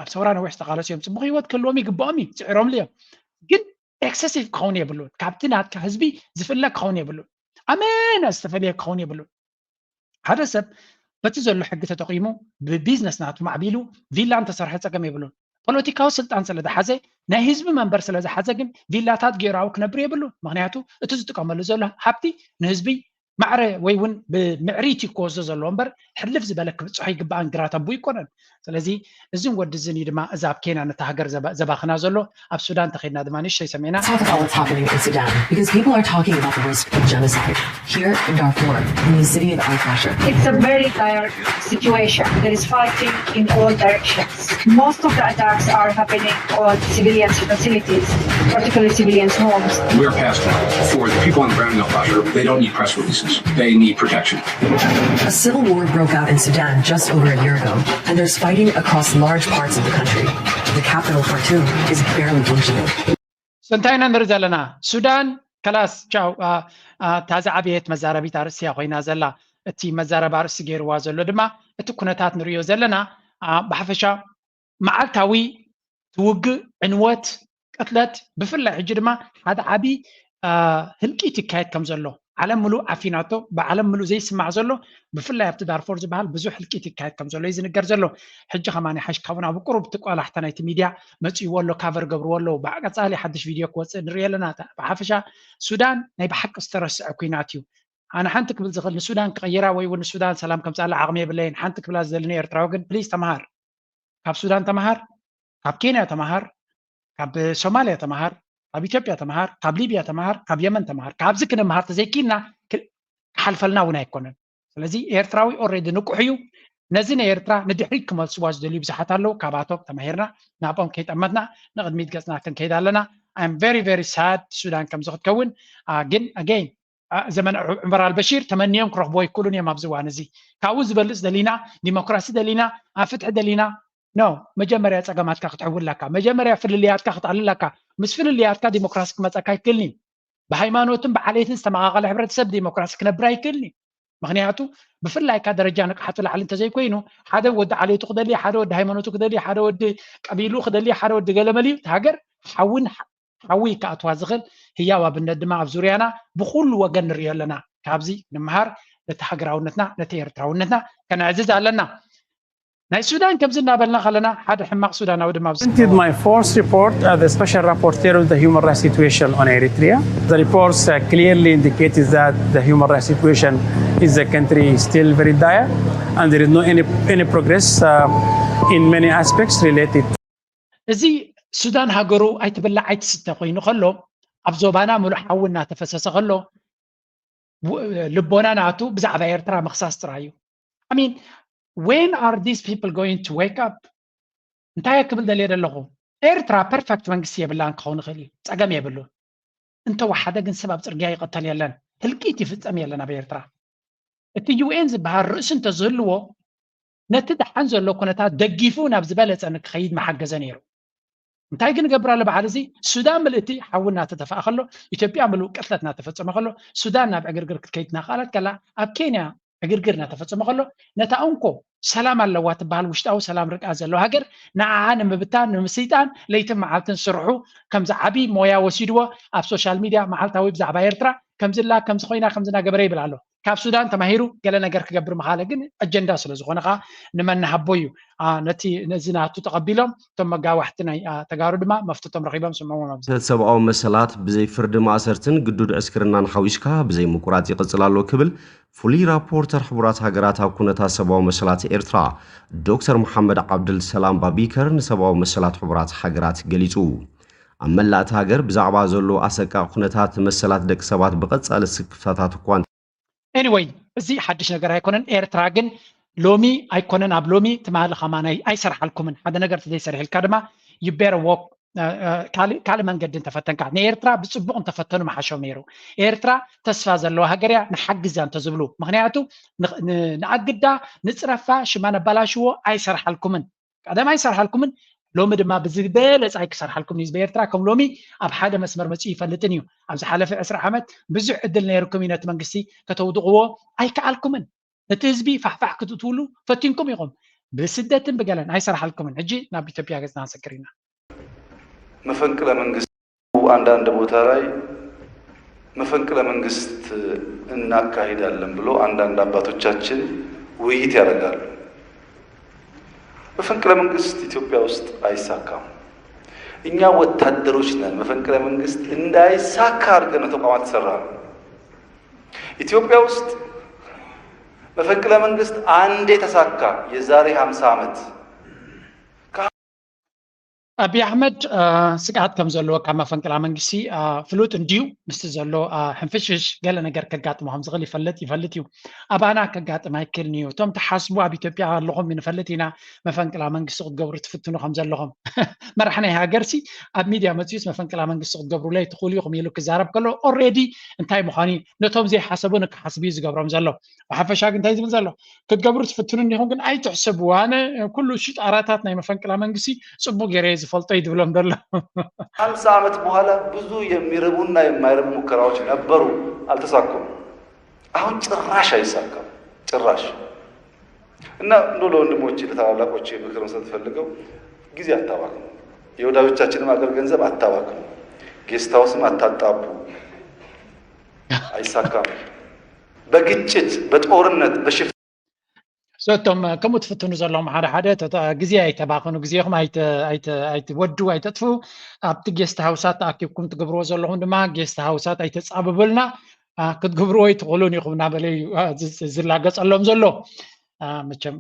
ኣብ ሰውራ ነዊሕ ዝተቃለሱ እዮም። ፅቡቅ ህይወት ክህልዎም ይግብኦም እዩ፣ ፅዒሮምሉ እዮም። ግን ኤክሰሲቭ ክኸውን የብሉን። ካብቲ ናትካ ህዝቢ ዝፍለ ክኸውን የብሉን። ኣመና ዝተፈለየ ክኸውን የብሉን። ሓደ ሰብ በቲ ዘሎ ሕጊ ተጠቂሙ ብቢዝነስ ናቱ ማዕቢሉ ቪላ እንተሰርሐ ፀገም የብሉን። ፖለቲካዊ ስልጣን ስለ ዝሓዘ ናይ ህዝቢ መንበር ስለ ዝሓዘ ግን ቪላታት ገይሩ ኣብኡ ክነብር የብሉን። ምክንያቱ እቲ ዝጥቀመሉ ዘሎ ሃብቲ ንህዝቢ ማዕረ ወይ እውን ብምዕሪት እዩ ክወስዶ ዘለዎ እምበር ሕልፍ ዝበለ ክብፅሖ ይግባእን ግራት ኣቡ ይኮነን። ስለዚ እዝን ወዲ እዝን እዩ ድማ እዛ ኣብ ኬንያ ነታ ሃገር ዘባ- ዘባኽና ዘሎ። ኣብ ሱዳን ተኸድና ድማ ንእሽተይ ሰሜና Talk about what's happening in Sudan because people are talking about the risk of genocide here in Darfur, in the city of Al Fasher. It's a very dire situation. There is fighting in all directions. Most of the attacks are happening on civilians' facilities, particularly civilians' homes. We're past that. For the people on the ground in El Fasher, they don't need press releases. They need protection. A civil war broke out in Sudan just over a year ago, and there's fighting across large parts of the country. The capital, Khartoum, is barely functioning. So እንታይ ኢና ንርኢ ዘለና? ሱዳን ከላስ ቻው። አ፣ አ፣ እታ ዝዓበየት መዛረቢት ኣርእስቲ እያ ኮይና ዘላ። እቲ መዛረቢ ኣርእስቲ ገይርዋ ዘሎ ድማ እቲ ኩነታት ንሪኦ ዘለና አ፣ ብሓፈሻ መዓልታዊ ትውግእ፣ ዕንወት፣ ቅትለት፣ ብፍላይ ሕጂ ድማ ሓደ ዓቢ አ፣ ህልቂት ይካየድ ከም ዘሎ ዓለም ምሉእ ዓፊናቶ፣ ብዓለም ምሉእ ዘይስማዕ ዘሎ ብፍላይ ኣብቲ ዳርፎር ዝበሃል ብዙሕ ህልቂት ይካየድ ከም ዘሎ እዩ ዝንገር ዘሎ። ሕጂ ከማን ሓሽካ እውን ኣብ ቁሩብ እቲ ቆላሕታ ናይቲ ሚድያ መፅእዎ ኣሎ፣ ካቨር ገብርዎ ኣለዉ። ብቀፃሊ ሓድሽ ቪድዮ ክወፅእ ንርኢ ኣለና። እታ ብሓፈሻ ሱዳን ናይ ብሓቂ ዝተረስዐ ኩናት እዩ። ኣነ ሓንቲ ክብል ዝኽእል ንሱዳን ክቐይራ ወይ እውን ንሱዳን ሰላም ከምፅኣላ ዓቕሚ የብለይን። ሓንቲ ክብላ ዝደሊ ንኤርትራዊ ግን ፕሊዝ ተምሃር፣ ካብ ሱዳን ተምሃር፣ ካብ ኬንያ ተምሃር፣ ካብ ሶማልያ ተምሃር፣ ካብ ኢትዮጵያ ተምሃር፣ ካብ ሊብያ ተምሃር፣ ካብ የመን ተምሃር። ካብዚ ክንምሃር ተዘይኪልና ክሓልፈልና እውን ኣይኮነን። ስለዚ ኤርትራዊ ኦልሬዲ ንቁሕ እዩ። ነዚ ንኤርትራ ንድሕሪት ክመልስዋ ዝደልዩ ብዙሓት ኣለዉ። ካብኣቶም ተማሂርና ናብኦም ከይጠመትና ንቕድሚት ገጽና ክንከይድ ኣለና። I'm very very sad ሱዳን ከምዚ ክትከውን። ግን ኣገይን ዘመን ዑመር ኣልበሺር ተመንዮም ክረኽቦ ኣይክእሉን እዮም። ኣብዚ እዋን እዚ ካብኡ ዝበልፅ ደሊና፣ ዲሞክራሲ ደሊና፣ ኣብ ፍትሒ ደሊና፣ ኖ። መጀመርያ ፀገማትካ ክትሕውለካ፣ መጀመርያ ፍልልያትካ ክትኣልለካ። ምስ ፍልልያትካ ዲሞክራሲ ክመፀካ ኣይክእልን እዩ። ብሃይማኖትን ብዓሌትን ዝተመቓቐለ ሕብረተሰብ ዲሞክራሲ ክነብር ኣይክእልን እዩ። ምክንያቱ ብፍላይ ካብ ደረጃ ንቕሓቱ ላዕሊ እንተዘይኮይኑ፣ ሓደ ወዲ ዓሌቱ ክደሊ፣ ሓደ ወዲ ሃይማኖቱ ክደሊ፣ ሓደ ወዲ ቀቢሉ ክደሊ፣ ሓደ ወዲ ገለመል እዩ። እቲ ሃገር ሓውን ሓዊ ክኣትዋ ዝኽእል ህያው ኣብነት ድማ ኣብ ዙርያና ብኩሉ ወገን ንሪኦ ኣለና። ካብዚ ንምሃር፣ ነቲ ሃገራውነትና ነቲ ኤርትራውነትና ከነዕዝዝ ኣለና። ናይ ሱዳን ከምዚ እናበልና ከለና ሓደ ሕማቕ ሱዳናዊ ድማ ኣብዚ Presented my fourth report as the special rapporteur of the human rights situation on Eritrea. The report uh, clearly indicated that the human rights situation is the country is still very dire and there is no any, any progress uh, in many aspects related እዚ ሱዳን ሃገሩ ኣይትብላዕ ኣይትስተ ኮይኑ ከሎ ኣብ ዞባና ምሉእ ሓዊ እናተፈሰሰ ከሎ ልቦና ናቱ ብዛዕባ ኤርትራ ምኽሳስ ጥራይ እዩ። I mean, when are these people going to wake up? እንታይ ክብል ደልየ ዘለኹ? ኤርትራ ፐርፌክት መንግስቲ የብላን ክኸውን ይኽእል እዩ፣ ፀገም የብሉን። እንተወሓደ ግን ሰብ ኣብ ፅርግያ ይቐተል የለን፣ ህልቂት ይፍፀም የለን ኣብ ኤርትራ። እቲ ዩ ኤን ዝበሃል ርእሲ እንተዝህልዎ ነቲ ደሓን ዘሎ ኩነታት ደጊፉ ናብ ዝበለፀ ንክኸይድ መሓገዘ ነይሩ። እንታይ ግን ገብር ኣሎ በዓል እዚ? ሱዳን ምልእቲ ሓዊ እናተተፈኣ ከሎ፣ ኢትዮጵያ ምሉእ ቅትለት እናተፈፀመ ከሎ፣ ሱዳን ናብ ዕግርግር ክትከይድ እናኸኣለት ከላ፣ ኣብ ኬንያ ዕግርግር እናተፈፀመ ከሎ፣ ነታ እንኮ ሰላም ኣለዋ ትበሃል ውሽጣዊ ሰላም ርግኣት ዘለዋ ሃገር ንዓኣ ንምብታን ንምስይጣን ለይትን መዓልትን ስርሑ ከምዚ ዓብዪ ሞያ ወሲድዎ ኣብ ሶሻል ሚድያ መዓልታዊ ብዛዕባ ኤርትራ ከምዚ ላ ከምዚ ኮይና ከምዚ እናገበረ ይብል ኣሎ። ካብ ሱዳን ተማሂሩ ገለ ነገር ክገብር ምኻለ ግን ኣጀንዳ ስለ ዝኾነ ኸዓ ንመን ንሃቦ እዩ። ነቲ ነዚ ናቱ ተቐቢሎም እቶም መጋዋሕቲ ናይ ተጋሩ ድማ መፍትቶም ረኺቦም ስምዕዎም ኣብዚ ሰብኣዊ መሰላት ብዘይ ፍርዲ ማእሰርትን ግዱድ ዕስክርናን ሓዊስካ ብዘይ ምቁራፅ ይቕፅል ኣሎ ክብል ፍሉይ ራፖርተር ሕቡራት ሃገራት ኣብ ኩነታት ሰብኣዊ መሰላት ኤርትራ ዶክተር መሓመድ ዓብድል ሰላም ባቢከር ንሰብኣዊ መሰላት ሕቡራት ሃገራት ገሊፁ። ኣብ መላእ እታ ሃገር ብዛዕባ ዘሎ ኣሰቃቂ ኩነታት መሰላት ደቂ ሰባት ብቐጻሊ ስክፍታታት እኳ Anyway፣ እዚ ሓድሽ ነገር ኣይኮነን። ኤርትራ ግን ሎሚ ኣይኮነን ኣብ ሎሚ ትማሊ ከማን ኣይ- ኣይሰርሓልኩምን። ሓደ ነገር ተዘይሰሪሕልካ ድማ you better walk ካልእ ካልእ መንገዲ እንተፈተንካ። ንኤርትራ ብፅቡቕ እንተፈተኑ መሓሾም ነይሩ። ኤርትራ ተስፋ ዘለዋ ሃገር እያ፣ ንሓግዛ እንተዝብሉ። ምክንያቱ ን- ን- ንኣግዳ ንፅረፋ ሽማ ነባላሽዎ ኣይሰርሓልኩምን። ቀደም ኣይሰርሓልኩምን፣ ሎሚ ድማ ብዝበለፀ ኣይክሰርሓልኩም እዩ። ህዝቢ ኤርትራ ከም ሎሚ ኣብ ሓደ መስመር መፂኡ ይፈልጥን እዩ። ኣብ ዝሓለፈ ዕስራ ዓመት ብዙሕ ዕድል ነይርኩም እዩ ነቲ መንግስቲ ከተውድቕዎ ኣይከኣልኩምን። ነቲ ህዝቢ ፋሕፋሕ ክትእትውሉ ፈቲንኩም ኢኹም። ብስደትን ብገለን ኣይሰርሓልኩምን። ሕጂ ናብ ኢትዮጵያ ገፅና ክንሰግር ኢና። መፈንቅለ መንግስት አንዳንድ ቦታ ላይ መፈንቅለ መንግስት እናካሂዳለን ብሎ አንዳንድ አባቶቻችን ውይይት ያደርጋሉ። መፈንቅለ መንግስት ኢትዮጵያ ውስጥ አይሳካም። እኛ ወታደሮች ነን። መፈንቅለ መንግስት እንዳይሳካ አድርገን ነው ተቋማት የሰራነው። ኢትዮጵያ ውስጥ መፈንቅለ መንግስት አንዴ ተሳካ፣ የዛሬ ሃምሳ ዓመት። ኣቢ ኣሕመድ ስግኣት ከም ዘለዎ ካብ መፈንቅላ መንግስቲ ፍሉጥ እንድዩ። ምስቲ ዘሎ ሕንፍሽፍሽ ገለ ነገር ከጋጥሞ ከም ዝኽእል ይፈልጥ ይፈልጥ እዩ። ኣባና ከጋጥም ኣይክእልን እዩ። እቶም ትሓስቡ ኣብ ኢትዮጵያ ኣለኹም ንፈልጥ ኢና፣ መፈንቅላ መንግስቲ ክትገብሩ ትፍትኑ ከም ዘለኹም። መራሕ ናይ ሃገርሲ ኣብ ሚድያ መፅዩስ መፈንቅላ መንግስቲ ክትገብሩለይ ትኽእሉ ኢኹም ኢሉ ክዛረብ ከሎ ኦልሬዲ እንታይ ምዃኑ እዩ ነቶም ዘይሓሰቡ ንክሓስቡ እዩ ዝገብሮም ዘሎ። ብሓፈሻ ግን እንታይ ዝብል ዘሎ? ክትገብሩ ትፍትኑ እንዲኹም ግን ኣይትሕሰቡ። ኣነ ኩሉ ሽጣራታት ናይ መፈንቅላ መንግስቲ ፅቡቅ ገይረ እየ ዝፈልጦ እዩ ዝብሎም ዘሎ። ሃምሳ ዓመት በኋላ ብዙ የሚረቡና የማይረቡ ሙከራዎች ነበሩ፣ አልተሳኩም። አሁን ጭራሽ አይሳካም፣ ጭራሽ። እና እንዶ ለወንድሞቼ ለታላላቆቼ ምክር መስጠት ፈልገው ጊዜ አታባክኑ፣ የወዳጆቻችንም አገር ገንዘብ አታባክኑ፣ ጌስት ሃውስም አታጣቡ። አይሳካም። በግጭት በጦርነት በሽፍታ እቶም ከምኡ ትፍትኑ ዘለኹም ሓደ ሓደ ግዜ ኣይተባኽኑ፣ ግዜኹም ኣይትወዱ ኣይተጥፍኡ። ኣብቲ ጌስት ሃውሳት ተኣኪብኩም ትገብርዎ ዘለኹም ድማ ጌስት ሃውሳት ኣይተፃብቡልና። ክትገብርዎ ኣይትኽእሉን ኢኹም እናበለ እዩ ዝላገፀሎም ዘሎ። መቸም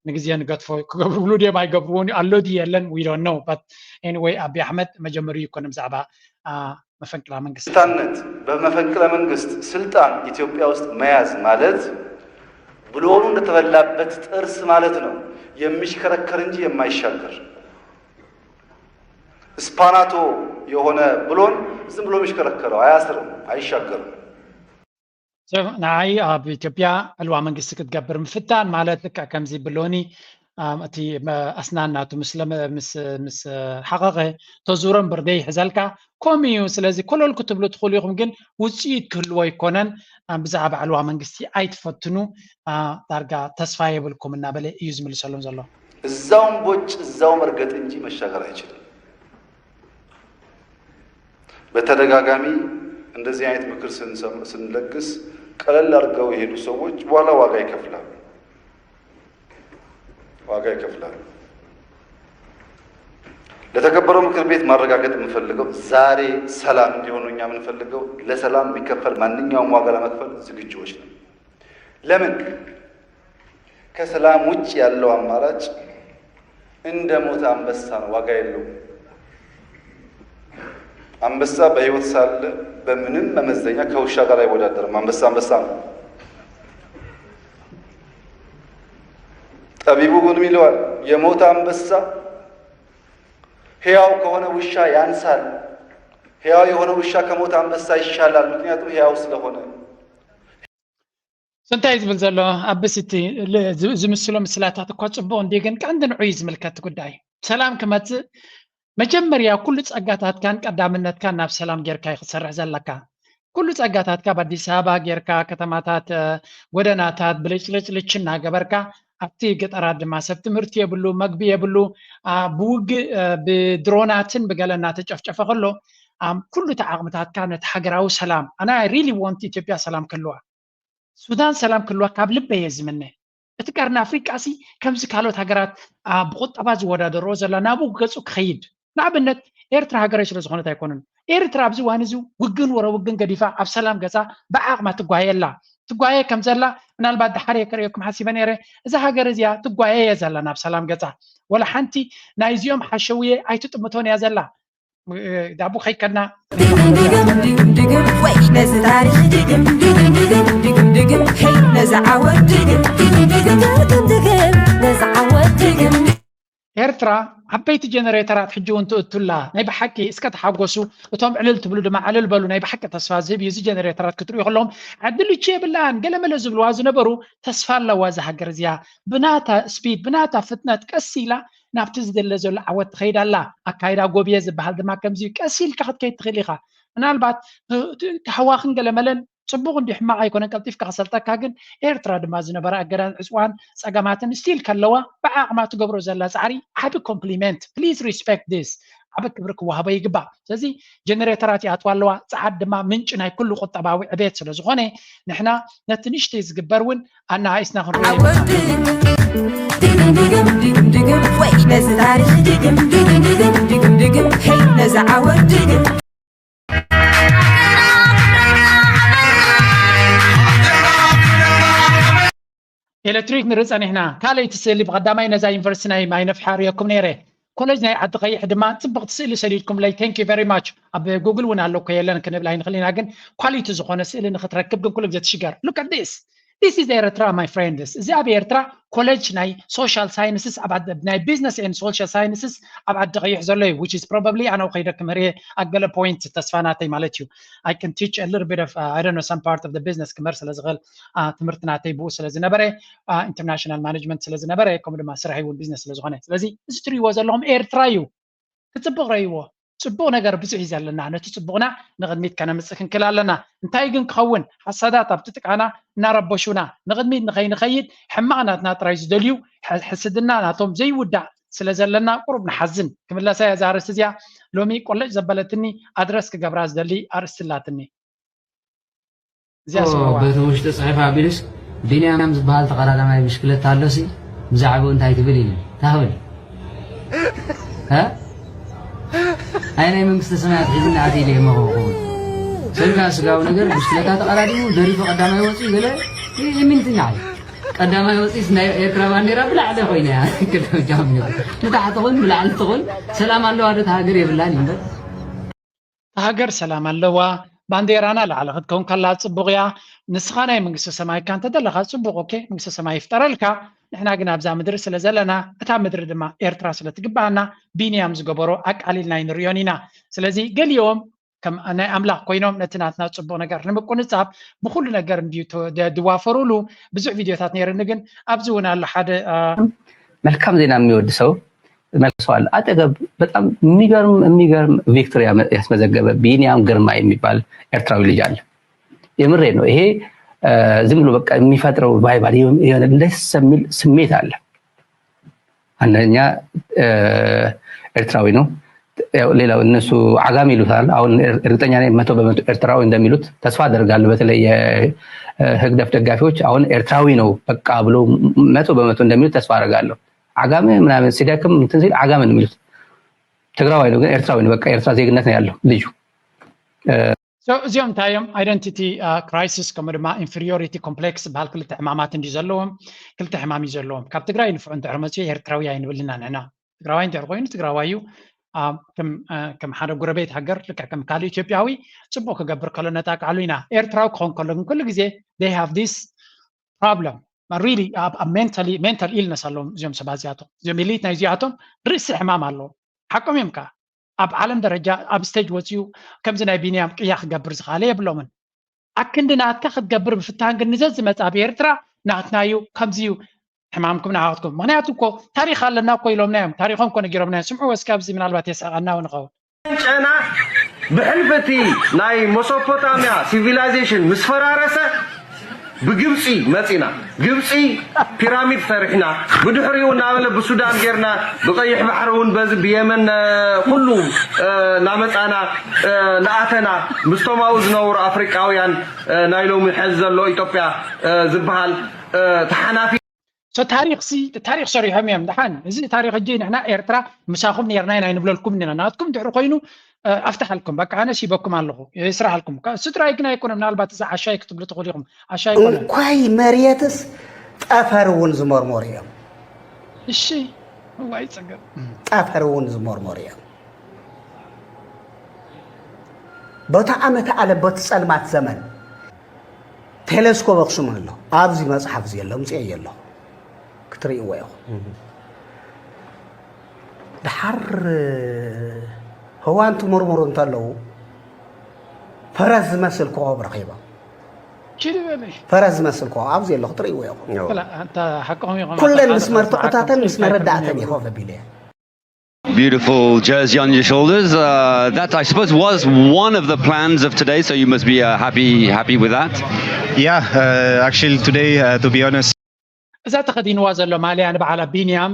ንግዜ ንገድፎ። ክገብርሉ ድዮም ኣይገብርዎን ኣሎ ድዩ የለን፣ we don't know። But anyway፣ ኣቢ ኣሕመድ መጀመሪኡ ይኮነ ብዛዕባ መፈንቅላ መንግስቲ። ስልጣነት በመፈንቅለ መንግስት ስልጣን ኢትዮጵያ ውስጥ መያዝ ማለት ብሎኑ እንደተበላበት ጥርስ ማለት ነው። የሚሽከረከር እንጂ የማይሻገር። ስፓናቶ የሆነ ብሎን ዝም ብሎ የሚሽከረከረው አያስርም፣ አይሻገርም። ንዓይ ኣብ ኢትዮጵያ ዕልዋ መንግስቲ ክትገብር ምፍታን ማለት ልክዕ ከምዚ ብሎኒ እቲ ኣስናን ናቱ ምስ ሓቐቐ ተዙረ እምበር ደይሕዘልካ ከምኡ እዩ። ስለዚ ኮለል ክትብሉ ትኽእሉ ኢኹም፣ ግን ውፅኢት ክህልዎ ኣይኮነን። ብዛዕባ ዕልዋ መንግስቲ ኣይትፈትኑ፣ ዳርጋ ተስፋ የብልኩም እናበለ እዩ ዝምልሰሎም ዘሎ። እዛውም ቦጭ እዛው መርገጥ እንጂ መሻገር አይችልም። በተደጋጋሚ እንደዚህ አይነት ምክር ስንለግስ ቀለል አድርገው የሄዱ ሰዎች በኋላ ዋጋ ይከፍላሉ፣ ዋጋ ይከፍላሉ። ለተከበረው ምክር ቤት ማረጋገጥ የምፈልገው ዛሬ ሰላም እንዲሆን እኛ የምንፈልገው ለሰላም የሚከፈል ማንኛውም ዋጋ ለመክፈል ዝግጁዎች ነው። ለምን? ከሰላም ውጭ ያለው አማራጭ እንደ ሞተ አንበሳ ነው፣ ዋጋ የለውም። አንበሳ በህይወት ሳለ በምንም መመዘኛ ከውሻ ጋር አይወዳደርም። አንበሳ አንበሳ ነው። ጠቢቡ ግን ይለዋል፣ የሞተ አንበሳ ሕያው ከሆነ ውሻ ያንሳል፣ ሕያው የሆነ ውሻ ከሞተ አንበሳ ይሻላል፣ ምክንያቱም ሕያው ስለሆነ። እንታይ ዝብል ዘሎ ኣበስ እቲ ዝምስሎ ምስላታት እኳ ፅቡቕ እንዲ ግን ቀንዲ ንዑ እዩ ዝምልከት ጉዳይ። ሰላም ክመፅእ መጀመርያ ኩሉ ፀጋታትካን ቀዳምነትካን ናብ ሰላም ጌርካ እዩ ክትሰርሕ ዘለካ። ኩሉ ፀጋታትካ ኣብ ኣዲስ ኣበባ ጌርካ ከተማታት ጎደናታት ብልጭልጭልች እናገበርካ ኣብቲ ገጠራት ድማ ሰብ ትምህርቲ የብሉ፣ መግቢ የብሉ፣ ብውግእ ብድሮናትን ብገለ እናተጨፍጨፈ ከሎ ኩሉ እቲ ዓቕምታትካ ነቲ ሃገራዊ ሰላም ኣና ሪሊ ወንት ኢትዮጵያ ሰላም ክህልዋ ሱዳን ሰላም ክህልዋ ካብ ልበ እየ ዝምነ። እቲ ቀርኒ ኣፍሪቃ ሲ ከምዚ ካልኦት ሃገራት ብቁጠባ ዝወዳደርኦ ዘላ ናብኡ ገፁ ክኸይድ ንኣብነት ኤርትራ ሃገረይ ስለ ዝኾነት ኣይኮነን። ኤርትራ ኣብዚ እዋን እዚ ውግን ወረ ውግን ገዲፋ ኣብ ሰላም ገፃ ብዓቕማ ትጓየ ኣላ። ትጓየ ከም ዘላ ምናልባት ድሓር እየ ክርእየኩም ሓሲበ ነይረ። እዛ ሃገር እዚኣ ትጓየ እየ ዘላ ናብ ሰላም ገፃ። ወላ ሓንቲ ናይዚኦም ሓሸውየ ኣይትጥምቶን እያ ዘላ። ዳቡ ከይከና ድግም ድግም ድግም ድግም ወይ ነዚ ታሪኽ ድግም ድግም ድግም ድግም ድግም ሄይ ነዚ ዓወት ድግም ድግም ድግም ድግም ድግም ነዚ ዓወት ድግም ኤርትራ ዓበይቲ ጀነሬተራት ሕጂ እውን ትእቱላ ናይ ብሓቂ እስከ ተሓጎሱ እቶም ዕልል ትብሉ ድማ ዕልል በሉ ናይ ብሓቂ ተስፋ ዝህብ እዩ እዚ ጀነሬተራት ክትሪኡ ከለዎም ዕድል እቺ የብላን ገለመለ ዝብልዋ ዝነበሩ ተስፋ ኣለዋ እዛ ሃገር እዚኣ ብናታ ስፒድ ብናታ ፍጥነት ቀስ ኢላ ናብቲ ዝደለ ዘሎ ዓወት ትኸይድ ኣላ ኣካይዳ ጎብየ ዝበሃል ድማ ከምዚ እዩ ቀስ ኢልካ ክትከይድ ትኽእል ኢኻ ምናልባት ሃዋኽን ገለመለን ፅቡቕ እንዲ ሕማቕ ኣይኮነን ቀልጢፍካ ክሰልጠካ ግን ኤርትራ ድማ ዝነበረ ኣገዳን ዕፅዋን ፀገማትን ስቲል ከለዋ ብዓቕማ ትገብሮ ዘላ ፃዕሪ ዓቢ ኮምፕሊመንት please respect this ዓቢ ክብሪ ክወሃቦ ይግባእ ስለዚ ጀነሬተራት ይኣትዋ ኣለዋ ፃዓት ድማ ምንጪ ናይ ኩሉ ቁጠባዊ ዕቤት ስለ ዝኾነ ንሕና ነቲ ንእሽተይ ዝግበር እውን ኣነኣኢስና ክንሪኦ ይግባእ። ድግም ድግም ድግም ድግም ወይ ነዚ ታሪኽ ድግም ድግም ድግም ድግም ድግም ሄይ ነዚ ዓወት ድግም ኤሌክትሪክ ንርኢ ጸኒሕና። ካልኣይቲ ስእሊ ብቐዳማይ ነዛ ዩኒቨርሲቲ ናይ ማይ ነፍሒ ኣርእየኩም ነይረ። ኮሌጅ ናይ ዓዲ ቀይሕ ድማ ጽብቕቲ ስእሊ ሰዲድኩምለይ። Thank you very much። ኣብ ጉግል እውን ኣሎ እኮ የለን ክንብል ኣይንኽእል ኢና፣ ግን ኳሊቲ ዝኾነ ስእሊ ንኽትረክብ ግን ኩሉ ግዜ ትሽገር። Look at this. This is ኤርትራ my friends። እዚ ኣብ ኤርትራ ኮሌጅ ናይ social sciences ኣብ ዓዲ ናይ business and social sciences ኣብ ዓዲ ቀይሕ ዘሎ እዩ which is probably ኣነ ከይደ ክምህር እየ ኣብ ገለ point ተስፋ ናተይ ማለት እዩ I can teach a little bit of uh, I don't know some part of the business ክምህር ስለ ዝኽእል ትምህርቲ ናተይ ብኡ ስለ ዝነበረ international management ስለ ዝነበረ ከምኡ ድማ ስራሐይ እውን business ስለ ዝኾነ ስለዚ እዚ ትሪእዎ ዘለኹም ኤርትራ እዩ ክፅብቕ ረእይዎ ፅቡቕ ነገር ብዙሕ እዩ ዘለና ነቲ ፅቡቕና ንቕድሚት ከነምፅእ ክንክእል ኣለና እንታይ ግን ክኸውን ሓሳዳት ኣብቲ ጥቃና እናረበሹና ንቕድሚት ንኸይንኸይድ ሕማቕ ናትና ጥራይ ዝደልዩ ሕስድና ናቶም ዘይውዳእ ስለ ዘለና ቁሩብ ንሓዝን ክምለሳ እያ እዛ ኣርእስቲ እዚኣ ሎሚ ቆለጭ ዘበለትኒ ኣድረስ ክገብራ ዝደሊ ኣርእስቲ ኣላትኒ እዚኣ ስምዕዋ በቲ ውሽጢ ፅሒፍ ኣቢሉስ ቢንያም ዝበሃል ተቐዳዳማይ ብሽክለታ ኣሎሲ ብዛዕባኡ እንታይ ትብል ኢሉ እንታይ ክብል ኣይ ናይ መንግስተ ሰማያት ሒዝኒ ኣትየ ኢለ የመኸውኹ ሰንካ ስጋዊ ነገር ብሽክለታ ተቐዳዲሙ ደሪፉ ቀዳማይ ወፂኡ ገለ ይምንትኛ እዩ። ቀዳማይ ወፂስ ናይ ኤርትራ ባንዴራ ብላዕሊ ኮይና እያ። ክልተ ጃም ነይሩ። ንታሕቲ ትኹን ብላዕሊ ትኹን ሰላም ኣለዋ ዶ? እታ ሃገር የብላን እዩ እምበር። ሃገር ሰላም ኣለዋ። ባንዴራና ላዕሊ ክትከውን ከላ ፅቡቕ እያ። ንስኻ ናይ መንግስቲ ሰማይ እካ እንተደለኻ ፅቡቕ፣ ኦኬ፣ መንግስቲ ሰማይ ይፍጠረልካ። ንሕና ግን ኣብዛ ምድሪ ስለ ዘለና፣ እታ ምድሪ ድማ ኤርትራ ስለ ትግበኣና፣ ቢንያም ዝገበሮ ኣቃሊልና ኣይንሪኦን ኢና። ስለዚ ገሊኦም ከም ናይ ኣምላኽ ኮይኖም ነቲ ናትና ፅቡቕ ነገር ንምቁንፃብ ብኩሉ ነገር እንድዩ ተ- ደ- ድዋፈሩሉ ብዙሕ ቪድዮታት ነይርኒ። ግን ኣብዚ እውን ኣሎ ሓደ አ፣ መልካም ዜና የሚወድ ሰው መልሰዋል። አጠገብ በጣም የሚገርም የሚገርም ቪክቶሪ ያመ- ያስመዘገበ ቢንያም ግርማ የሚባል ኤርትራዊ ልጅ አለ። የምሬ ነው። ይሄ እ፣ ዝም ብሎ በቃ የሚፈጥረው ቫይብ አለ፣ የሆነ ደስ የሚል ስሜት አለ። አንደኛ እ፣ ኤርትራዊ ነው። ያው ሌላው እነሱ አጋም ይሉታል። አሁን እርግጠኛ ነኝ መቶ በመቶ ኤርትራዊ እንደሚሉት ተስፋ አደርጋለሁ። በተለይ የህግደፍ ደጋፊዎች አሁን ኤርትራዊ ነው በቃ ብሎ መቶ በመቶ እንደሚሉት ተስፋ አደርጋለሁ። አጋም ምናምን ሲደክም እንትን ሲል አጋም ነው የሚሉት። ትግራዋይ ነው ግን ኤርትራዊ ነው። በቃ ኤርትራ ዜግነት ነው ያለው ልጁ። So እዚኦም እንታይ እዮም? Identity crisis ከምኡ ድማ inferiority complex ዝበሃል ክልተ ሕማማት እንዲ ዘለዎም። ክልተ ሕማም እዩ ዘለዎም። ካብ ትግራይ ንፍዑ እንድሕር መፅኡ ኤርትራዊ ኣይንብልና ንሕና። ትግራዋይ እንድሕር ኮይኑ ትግራዋይ እዩ። አ፣ ከም አ፣ ከም ሓደ ጎረቤት ሃገር ልክዕ ከም ካልእ ኢትዮጵያዊ ፅቡቕ ክገብር ከሎ ነጣቃዕሉ ኢና። ኤርትራዊ ክኾን ከሎ ግን ኩሉ ግዜ they have this problem really ኣብ ኣብ mentally mental illness ኣለዎም እዚኦም ሰባት እዚኣቶም። እዚኦም elite ናይ እዚኣቶም ርእሲ ሕማም ኣለዎም። ሓቆም እዮም ከ ኣብ ዓለም ደረጃ ኣብ ስቴጅ ወፂኡ ከምዚ ናይ ቢንያም ቅያ ክገብር ዝኽኣለ የብሎምን። ኣክንዲ ናትካ ክትገብር ምፍታን ግን ንዘዝመፃ ኣብ ኤርትራ ናትና እዩ። ከምዚ እዩ ሕማምኩም ንዓወትኩም። ምክንያቱ እኮ ታሪክ ኣለና እኮ ኢሎምና እዮም። ታሪኮም እኮ ነጊሮምና እዮም። ስምዑ እስኪ ኣብዚ ምናልባት የስሕቀና እውን ይኸውን። ጨና ብሕልፊ እቲ ናይ መሶፖታምያ ሲቪላይዜሽን ምስ ፈራረሰ ብግብፂ መፂና። ግብፂ ፒራሚድ ሰሪሕና፣ ብድሕሪኡ እናበለ ብሱዳን ጌርና፣ ብቀይሕ ባሕሪ እውን በዚ ብየመን ኩሉ እናመፃና እናኣተና ምስቶም ኣብኡ ዝነብሩ ኣፍሪቃውያን ናይ ሎሚ ሕዚ ዘሎ ኢትዮጵያ ዝበሃል ተሓናፊ So ታሪክ ሲ ታሪክ ሰሪሖም እዮም። ደሓን እዚ ታሪክ እጂ ንሕና ኤርትራ ምሳኹም ነርና ኢና ኣይንብለልኩም ኢና። ናትኩም ድሕሪ ኮይኑ ኣፍትሓልኩም በቃ ኣነ ሲበኩም ኣለኹ ይስራሓልኩም። እሱ ጥራይ ግን ኣይኮነ ምናልባት እዚ ዓሻይ ክትብሉ ትኽእሉ ኢኹም። ዓሻይ ኣይኮነ እንኳይ መሬትስ ጠፈር እውን ዝመርመሩ እዮም። እሺ ዋይ ጸገም ጠፈር እውን ዝመርመሩ እዮም። በቲ ዓመተ ዓለም በቲ ጸልማት ዘመን ቴሌስኮፕ ኣኽሱም ኣሎ። ኣብዚ መጽሓፍ እዚ ኣሎ፣ ምጽኤ ኣሎ ክትርእይዎ ኢኹም። ድሓር ህዋን ትምርምሩ እንተለዉ ፈረስ ዝመስል ኮኾብ ረኺቦም። ኪድ በለይ ፈረስ ዝመስል ኮኾብ ኣብዚ ኣሎ ክትርእይዎ ኢኹም። ላ ኣንታ ሓቆም ኢኹም። ኩለን ምስ መርትዖታተን ምስ መረዳእተን ይኸፍ ኣቢለ እየ። Beautiful jersey on your shoulders. Uh, that I suppose was one of the plans of today, so you must be uh, happy happy with that. Yeah, uh, actually today, uh, to be honest, እዛ ተኸዲንዋ ዘሎ ማልያ ንበዓላ ቢንያም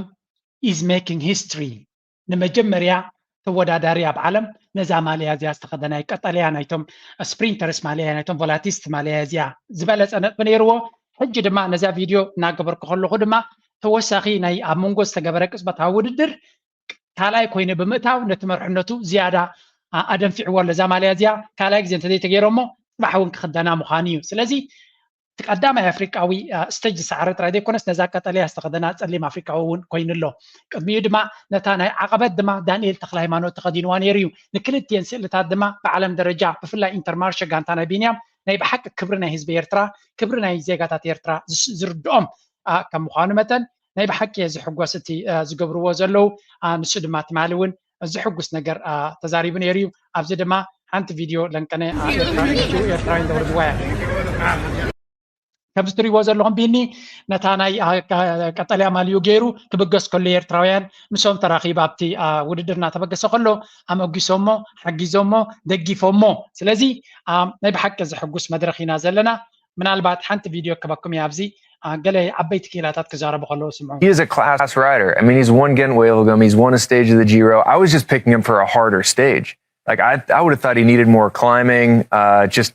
is making history። ንመጀመርያ ተወዳዳሪ ኣብ ዓለም ነዛ ማልያ እዚኣ ዝተኸደና እዩ። ቀጠልያ ናይቶም ስፕሪንተርስ ማልያ ናይቶም ቮላቲስት ማልያ እዚኣ ዝበለፀ ነጥቢ ነይርዎ። ሕጂ ድማ ነዛ ቪድዮ እናገበርኩ ከለኹ ድማ ተወሳኺ ናይ ኣብ መንጎ ዝተገበረ ቅፅበታዊ ውድድር ካልኣይ ኮይኑ ብምእታው ነቲ መርሕነቱ ዝያዳ ኣደንፊዕዎ ኣሎ። እዛ ማልያ እዚኣ ካልኣይ ግዜ እንተዘይተገይሮሞ ፅባሕ እውን ክኽደና ምዃኑ እዩ። ስለዚ እቲ ቀዳማይ ኣፍሪቃዊ ስቴጅ ዝሰዓረ ጥራይ ዘይኮነስ ነዛ ቀጠልያ ዝተኸደና ፀሊም ኣፍሪቃዊ እውን ኮይኑ ኣሎ። ቅድሚኡ ድማ ነታ ናይ ዓቐበት ድማ ዳንኤል ተክለ ሃይማኖት ተኸዲንዋ ነይሩ እዩ። ንክልቲኤን ስእልታት ድማ ብዓለም ደረጃ ብፍላይ ኢንተርማርሸ ጋንታ ናይ ቢንያም ናይ ብሓቂ ክብሪ ናይ ህዝቢ ኤርትራ ክብሪ ናይ ዜጋታት ኤርትራ ዝርድኦም ከም ምዃኑ መጠን ናይ ብሓቂ እየ ዝሕጎስ እቲ ዝገብርዎ ዘለዉ። ንሱ ድማ ትማሊ እውን ዝሕጉስ ነገር ተዛሪቡ ነይሩ እዩ። ኣብዚ ድማ ሓንቲ ቪድዮ ለንቀነ ኤርትራዊ ዘውርድዋ እያ። ከምዚ ትሪእዎ ዘለኹም ቢኒ ነታ ናይ ቀጠልያ ማልዩ ገይሩ ክብገስ ከሎ ኤርትራውያን ምስኦም ተራኺቡ ኣብቲ ውድድር እናተበገሰ ከሎ ኣመጊሶሞ ሓጊዞሞ ደጊፎሞ። ስለዚ ናይ ብሓቂ ዝሕጉስ መድረኽ ኢና ዘለና። ምናልባት ሓንቲ ቪድዮ ክበኩም እያ ኣብዚ ገለ ዓበይቲ ክኢላታት ክዛረቡ ከለዉ ስምዑ። He is a class rider. I mean, he's won Gent Wevelgem, he's won a stage of the Giro. I was just picking him for a harder stage. Like, I, I would have thought he needed more climbing, uh, just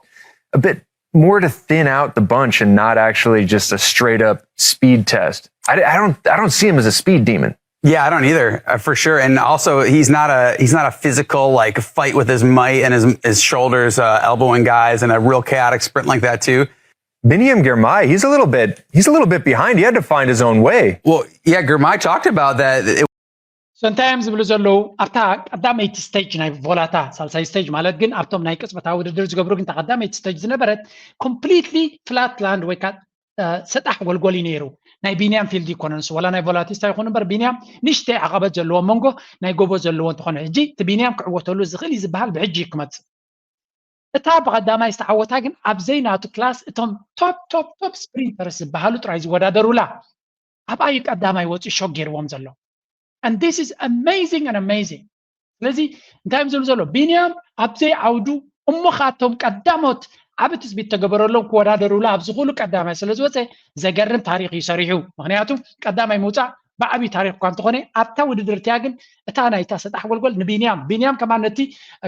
a bit more to thin out the bunch and not actually just a straight up speed test. I, I don't I don't see him as a speed demon. Yeah, I don't either, uh, for sure. And also, he's not a he's not a physical, like, fight with his might and his his shoulders, uh, elbowing guys, and a real chaotic sprint like that too. Biniam Girmay, he's a little bit he's a little bit behind. He had to find his own way. Well, yeah, Girmay talked about that. It, so እንታይ እዮም ዝብሉ ዘለዉ? ኣብታ ቀዳመይቲ ስቴጅ ናይ ቮላታ፣ ሳልሳይ ስቴጅ ማለት ግን ኣብቶም ናይ ቅጽበታዊ ውድድር ዝገብሩ ግን፣ እታ ቀዳመይቲ ስቴጅ ዝነበረት ኮምፕሊትሊ ፍላት ላንድ ወይ ከዓ ሰጣሕ ጎልጎል እዩ ነይሩ። ናይ ቢንያም ፊልድ ይኮነን እሱ፣ ዋላ ናይ ቮላቲስታ ይኹን እምበር፣ ቢንያም ንእሽተይ ዓቐበት ዘለዎ መንጎ ናይ ጎቦ ዘለዎ እንተኾነ፣ ሕጂ እቲ ቢንያም ክዕወተሉ ዝኽእል እዩ ዝበሃል ብሕጂ እዩ ክመፅእ። እታ ብቐዳማይ ዝተዓወታ ግን ኣብ ዘይናቱ ክላስ እቶም ቶፕ ቶፕ ቶፕ ስፕሪንተርስ ዝበሃሉ ጥራይ ዝወዳደሩላ፣ ኣብኣ እዩ ቀዳማይ ወፂኡ ሾክ ገይርዎም ዘሎ። And this is amazing and amazing። ስለዚ እንታይ እዮም ዝብሉ ዘሎ? ቢንያም ኣብ ዘይዓውዱ እሞ ካቶም ቀዳሞት ዓቢ ትፅቢት ተገበረሎም ክወዳደሩላ ኣብዚ ኩሉ ቀዳማይ ስለ ዝወፀ ዘገርም ታሪክ እዩ ሰሪሑ። ምክንያቱ ቀዳማይ ምውፃእ ብዓብዪ ታሪክ እኳ እንተኾነ፣ ኣብታ ውድድር እቲኣ ግን እታ ናይታ ሰጣሕ ጎልጎል ንቢንያም፣ ቢንያም ከማን ነቲ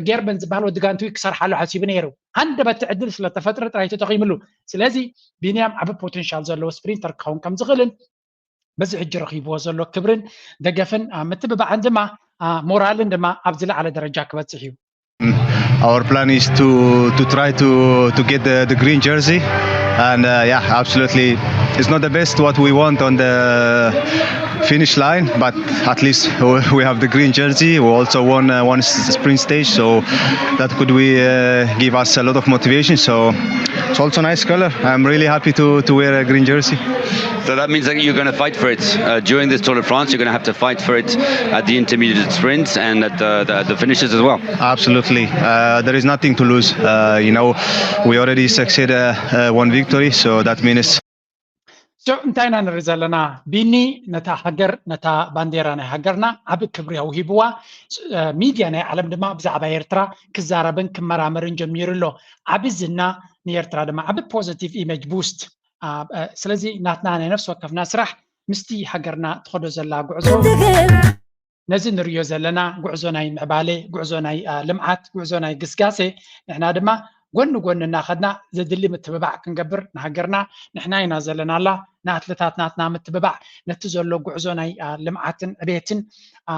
ጌርበን ዝበሃል ወዲ ጋንትዊ ክሰርሓሉ ሓሲቡ ነይሩ። ሃንደበት ዕድል ስለተፈጥረ ጥራይ ተጠቒምሉ። ስለዚ ቢንያም ዓቢ ፖቴንሻል ዘለዎ ስፕሪንተር ክኸውን ከም ዝኽእልን በዚ ሕጂ ረኺብዎ ዘሎ ክብርን ደገፍን፣ አ፣ ምትብባዕን ድማ፣ አ፣ ሞራልን ድማ ኣብ ዝለዓለ ደረጃ ክበጽሕ እዩ። Our plan is to to try to to get the, the green jersey, and uh, yeah, absolutely, it's not the best what we want on the finish line, but at least we we have the green jersey. We also won uh, one s- sprint stage, so that could we uh, give us a lot of motivation. So it's also a nice color. I'm really happy to to wear a green jersey. So that means that you're going to fight for it uh, during this Tour de France. You're going to have to fight for it at the intermediate sprints and at the, the, at the finishes as well. Absolutely. Uh, there is nothing to lose. Uh, you know, we already succeeded uh, uh, one victory, so that means So እንታይ ኢና ንርኢ ዘለና? ቢኒ ነታ ሃገር፣ ነታ ባንዴራ ናይ ሃገርና ዓቢ ክብሪ ኣውሂብዋ። እ፣ ሚድያ ናይ ዓለም ድማ ብዛዕባ ኤርትራ ክዛረብን ክመራመርን ጀሚሩ ኣሎ። ዓቢ ዝና ንኤርትራ ድማ ዓቢ ፖዚቲቭ ኢሜጅ ቡስት። አ፣ እ፣ ስለዚ ናትና ናይ ነፍሲ ወከፍና ስራሕ ምስቲ ሃገርና ትኸዶ ዘላ ጉዕዞ፣ ነዚ ንርእዮ ዘለና ጉዕዞ ናይ ምዕባለ፣ ጉዕዞ ናይ፣ አ፣ ልምዓት፣ ጉዕዞ ናይ ግስጋሴ፣ ንሕና ድማ ጎኒ ጎኒ እናኸድና ዘድሊ ምትብባዕ ክንገብር ንሃገርና፣ ንሕና ኢና ዘለናላ። ንኣትለታት ናትና ምትብባዕ፣ ነቲ ዘሎ ጉዕዞ ናይ፣ አ፣ ልምዓትን ዕቤትን፣ አ፣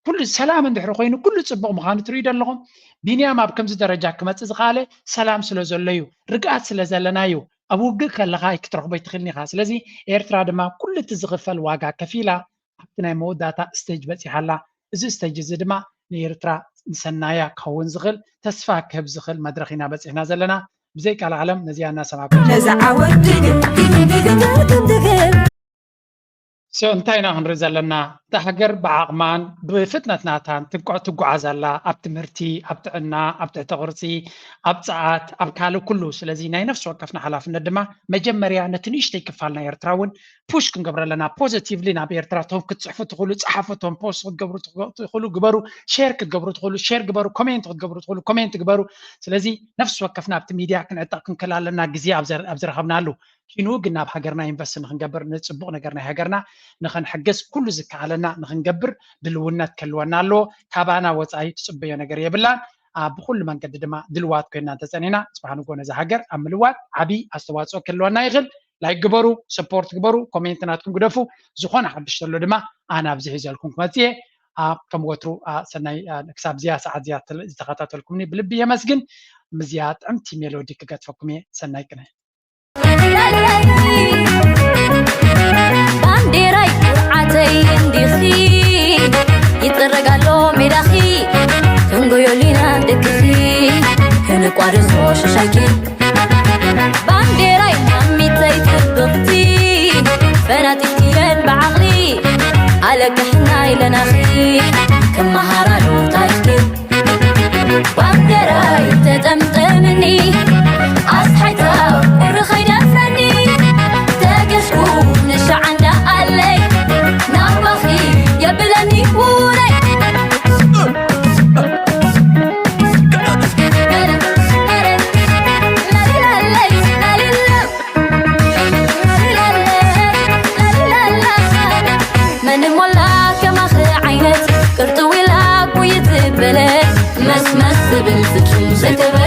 ኩሉ ሰላም እንድሕሪ ኮይኑ ኩሉ ጽቡቕ ምዃኑ ትርእዩ ዶ ኣለኹም? ቢንያም ኣብ ከምዚ ደረጃ ክመጽእ ዝኸኣለ ሰላም ስለ ዘሎ እዩ፣ ርግኣት ስለ ዘለና እዩ። ኣብ ውግእ ከለኻ ኣይክትረኽቦ ኣይትኽእልን ኢኻ። ስለዚ ኤርትራ ድማ ኩሉ እቲ ዝኽፈል ዋጋ ከፊላ ኣብቲ ናይ መወዳእታ ስቴጅ በጺሓ ኣላ። እዚ ስቴጅ እዚ ድማ ንኤርትራ ንሰናያ ክኸውን ዝኽእል፣ ተስፋ ክህብ ዝኽእል መድረኽ ኢና በጺሕና ዘለና። ብዘይ ቃል ዓለም ነዚኣ እናሰማዕኩ ነዚ ዓወት ድግም ድግም ድግም ድግም ድግም So እንታይ ኢና ክንርኢ ዘለና? እታ ሃገር ብዓቕማን ብፍጥነት ናታን ትጓ- ትጓዓዝ ኣላ። ኣብ ትምህርቲ፣ ኣብ ጥዕና፣ ኣብ ትሕተ ቅርጺ፣ ኣብ ጸዓት፣ ኣብ ካልእ ኩሉ። ስለዚ ናይ ነፍሲ ወከፍና ሓላፍነት ድማ መጀመርያ ነቲ ንእሽተይ ክፋል ናይ ኤርትራ እውን ፑሽ ክንገብሮ ኣለና። ፖዚቲቭሊ ናብ ኤርትራ እቶም ክትጽሕፉ ትኽእሉ ጸሓፉ፣ እቶም ፖስት ክትገብሩ ትኽ- ትኽእሉ ግበሩ፣ ሼር ክትገብሩ ትኽእሉ ሼር ግበሩ፣ ኮሜንት ክትገብሩ ትኽእሉ ኮሜንት ግበሩ። ስለዚ ነፍሲ ወከፍና ኣብቲ ሚድያ ክንዕጠቕ ክንክእል ኣለና ግዜ ኣብ ዘር- ኣብ ዝረኸብናሉ። ኪኑ ግን ናብ ሃገርና ኢንቨስት ንክንገብር ንፅቡቅ ነገር ናይ ሃገርና ንክንሕግዝ ኩሉ ዝከኣለና ንክንገብር ድልውነት ክህልወና ኣለዎ። ካባና ወፃኢ ትፅበዮ ነገር የብላን። አ፣ ብኩሉ መንገዲ ድማ ድልዋት ኮይና እንተፀኒና ፅባሕ ንጎ ነዛ ሃገር ኣብ ምልዋጥ ዓብይ ኣስተዋፅኦ ክህልወና ይኽእል። ላይክ ግበሩ፣ ሰፖርት ግበሩ፣ ኮሜንት ናትኩም ግደፉ። ዝኾነ ሓድሽ ዘሎ ድማ ኣነ ኣብዚ ሒዘልኩም ክመፅእ እየ። አ፣ ከም ወትሩ አ፣ ሰናይ አ፣ ክሳብ እዚኣ ሰዓት እዚኣ ተለ- ዝተኸታተልኩምኒ ብልቢ የመስግን። ምስዚኣ ጥዕምቲ ሜሎዲ ክገድፈኩም እየ። ሰናይ ቅነ። ባንዴራይ ኩርዓተይ እንዲኺ ይጥረግ ኣሎ ሜዳኺ ክንጎዮ ሊና ደቅኺ ክንቋደሶ ሽሻይኪ ባንዴራይ ማሚተይ ጽብቕቲ ፈናጢትየን ብዓቕሊ ኣለቅሕና ኢለናኺ ክመሃራሉ ታሪኽኪ ባንዴራይ ተጠምጠምኒ ኣስሓይታ ቁሪ ከይደፍረኒ ተገሽኩ ንሻዓንዳ ኣለይ ናባኺ የብለኒ ውረይ መን ሞላ ከማኺ ዓይነት ቅርጥው ኢላ ጉይት በለ መስመስ ዝብል ፍጹም ዘይተበ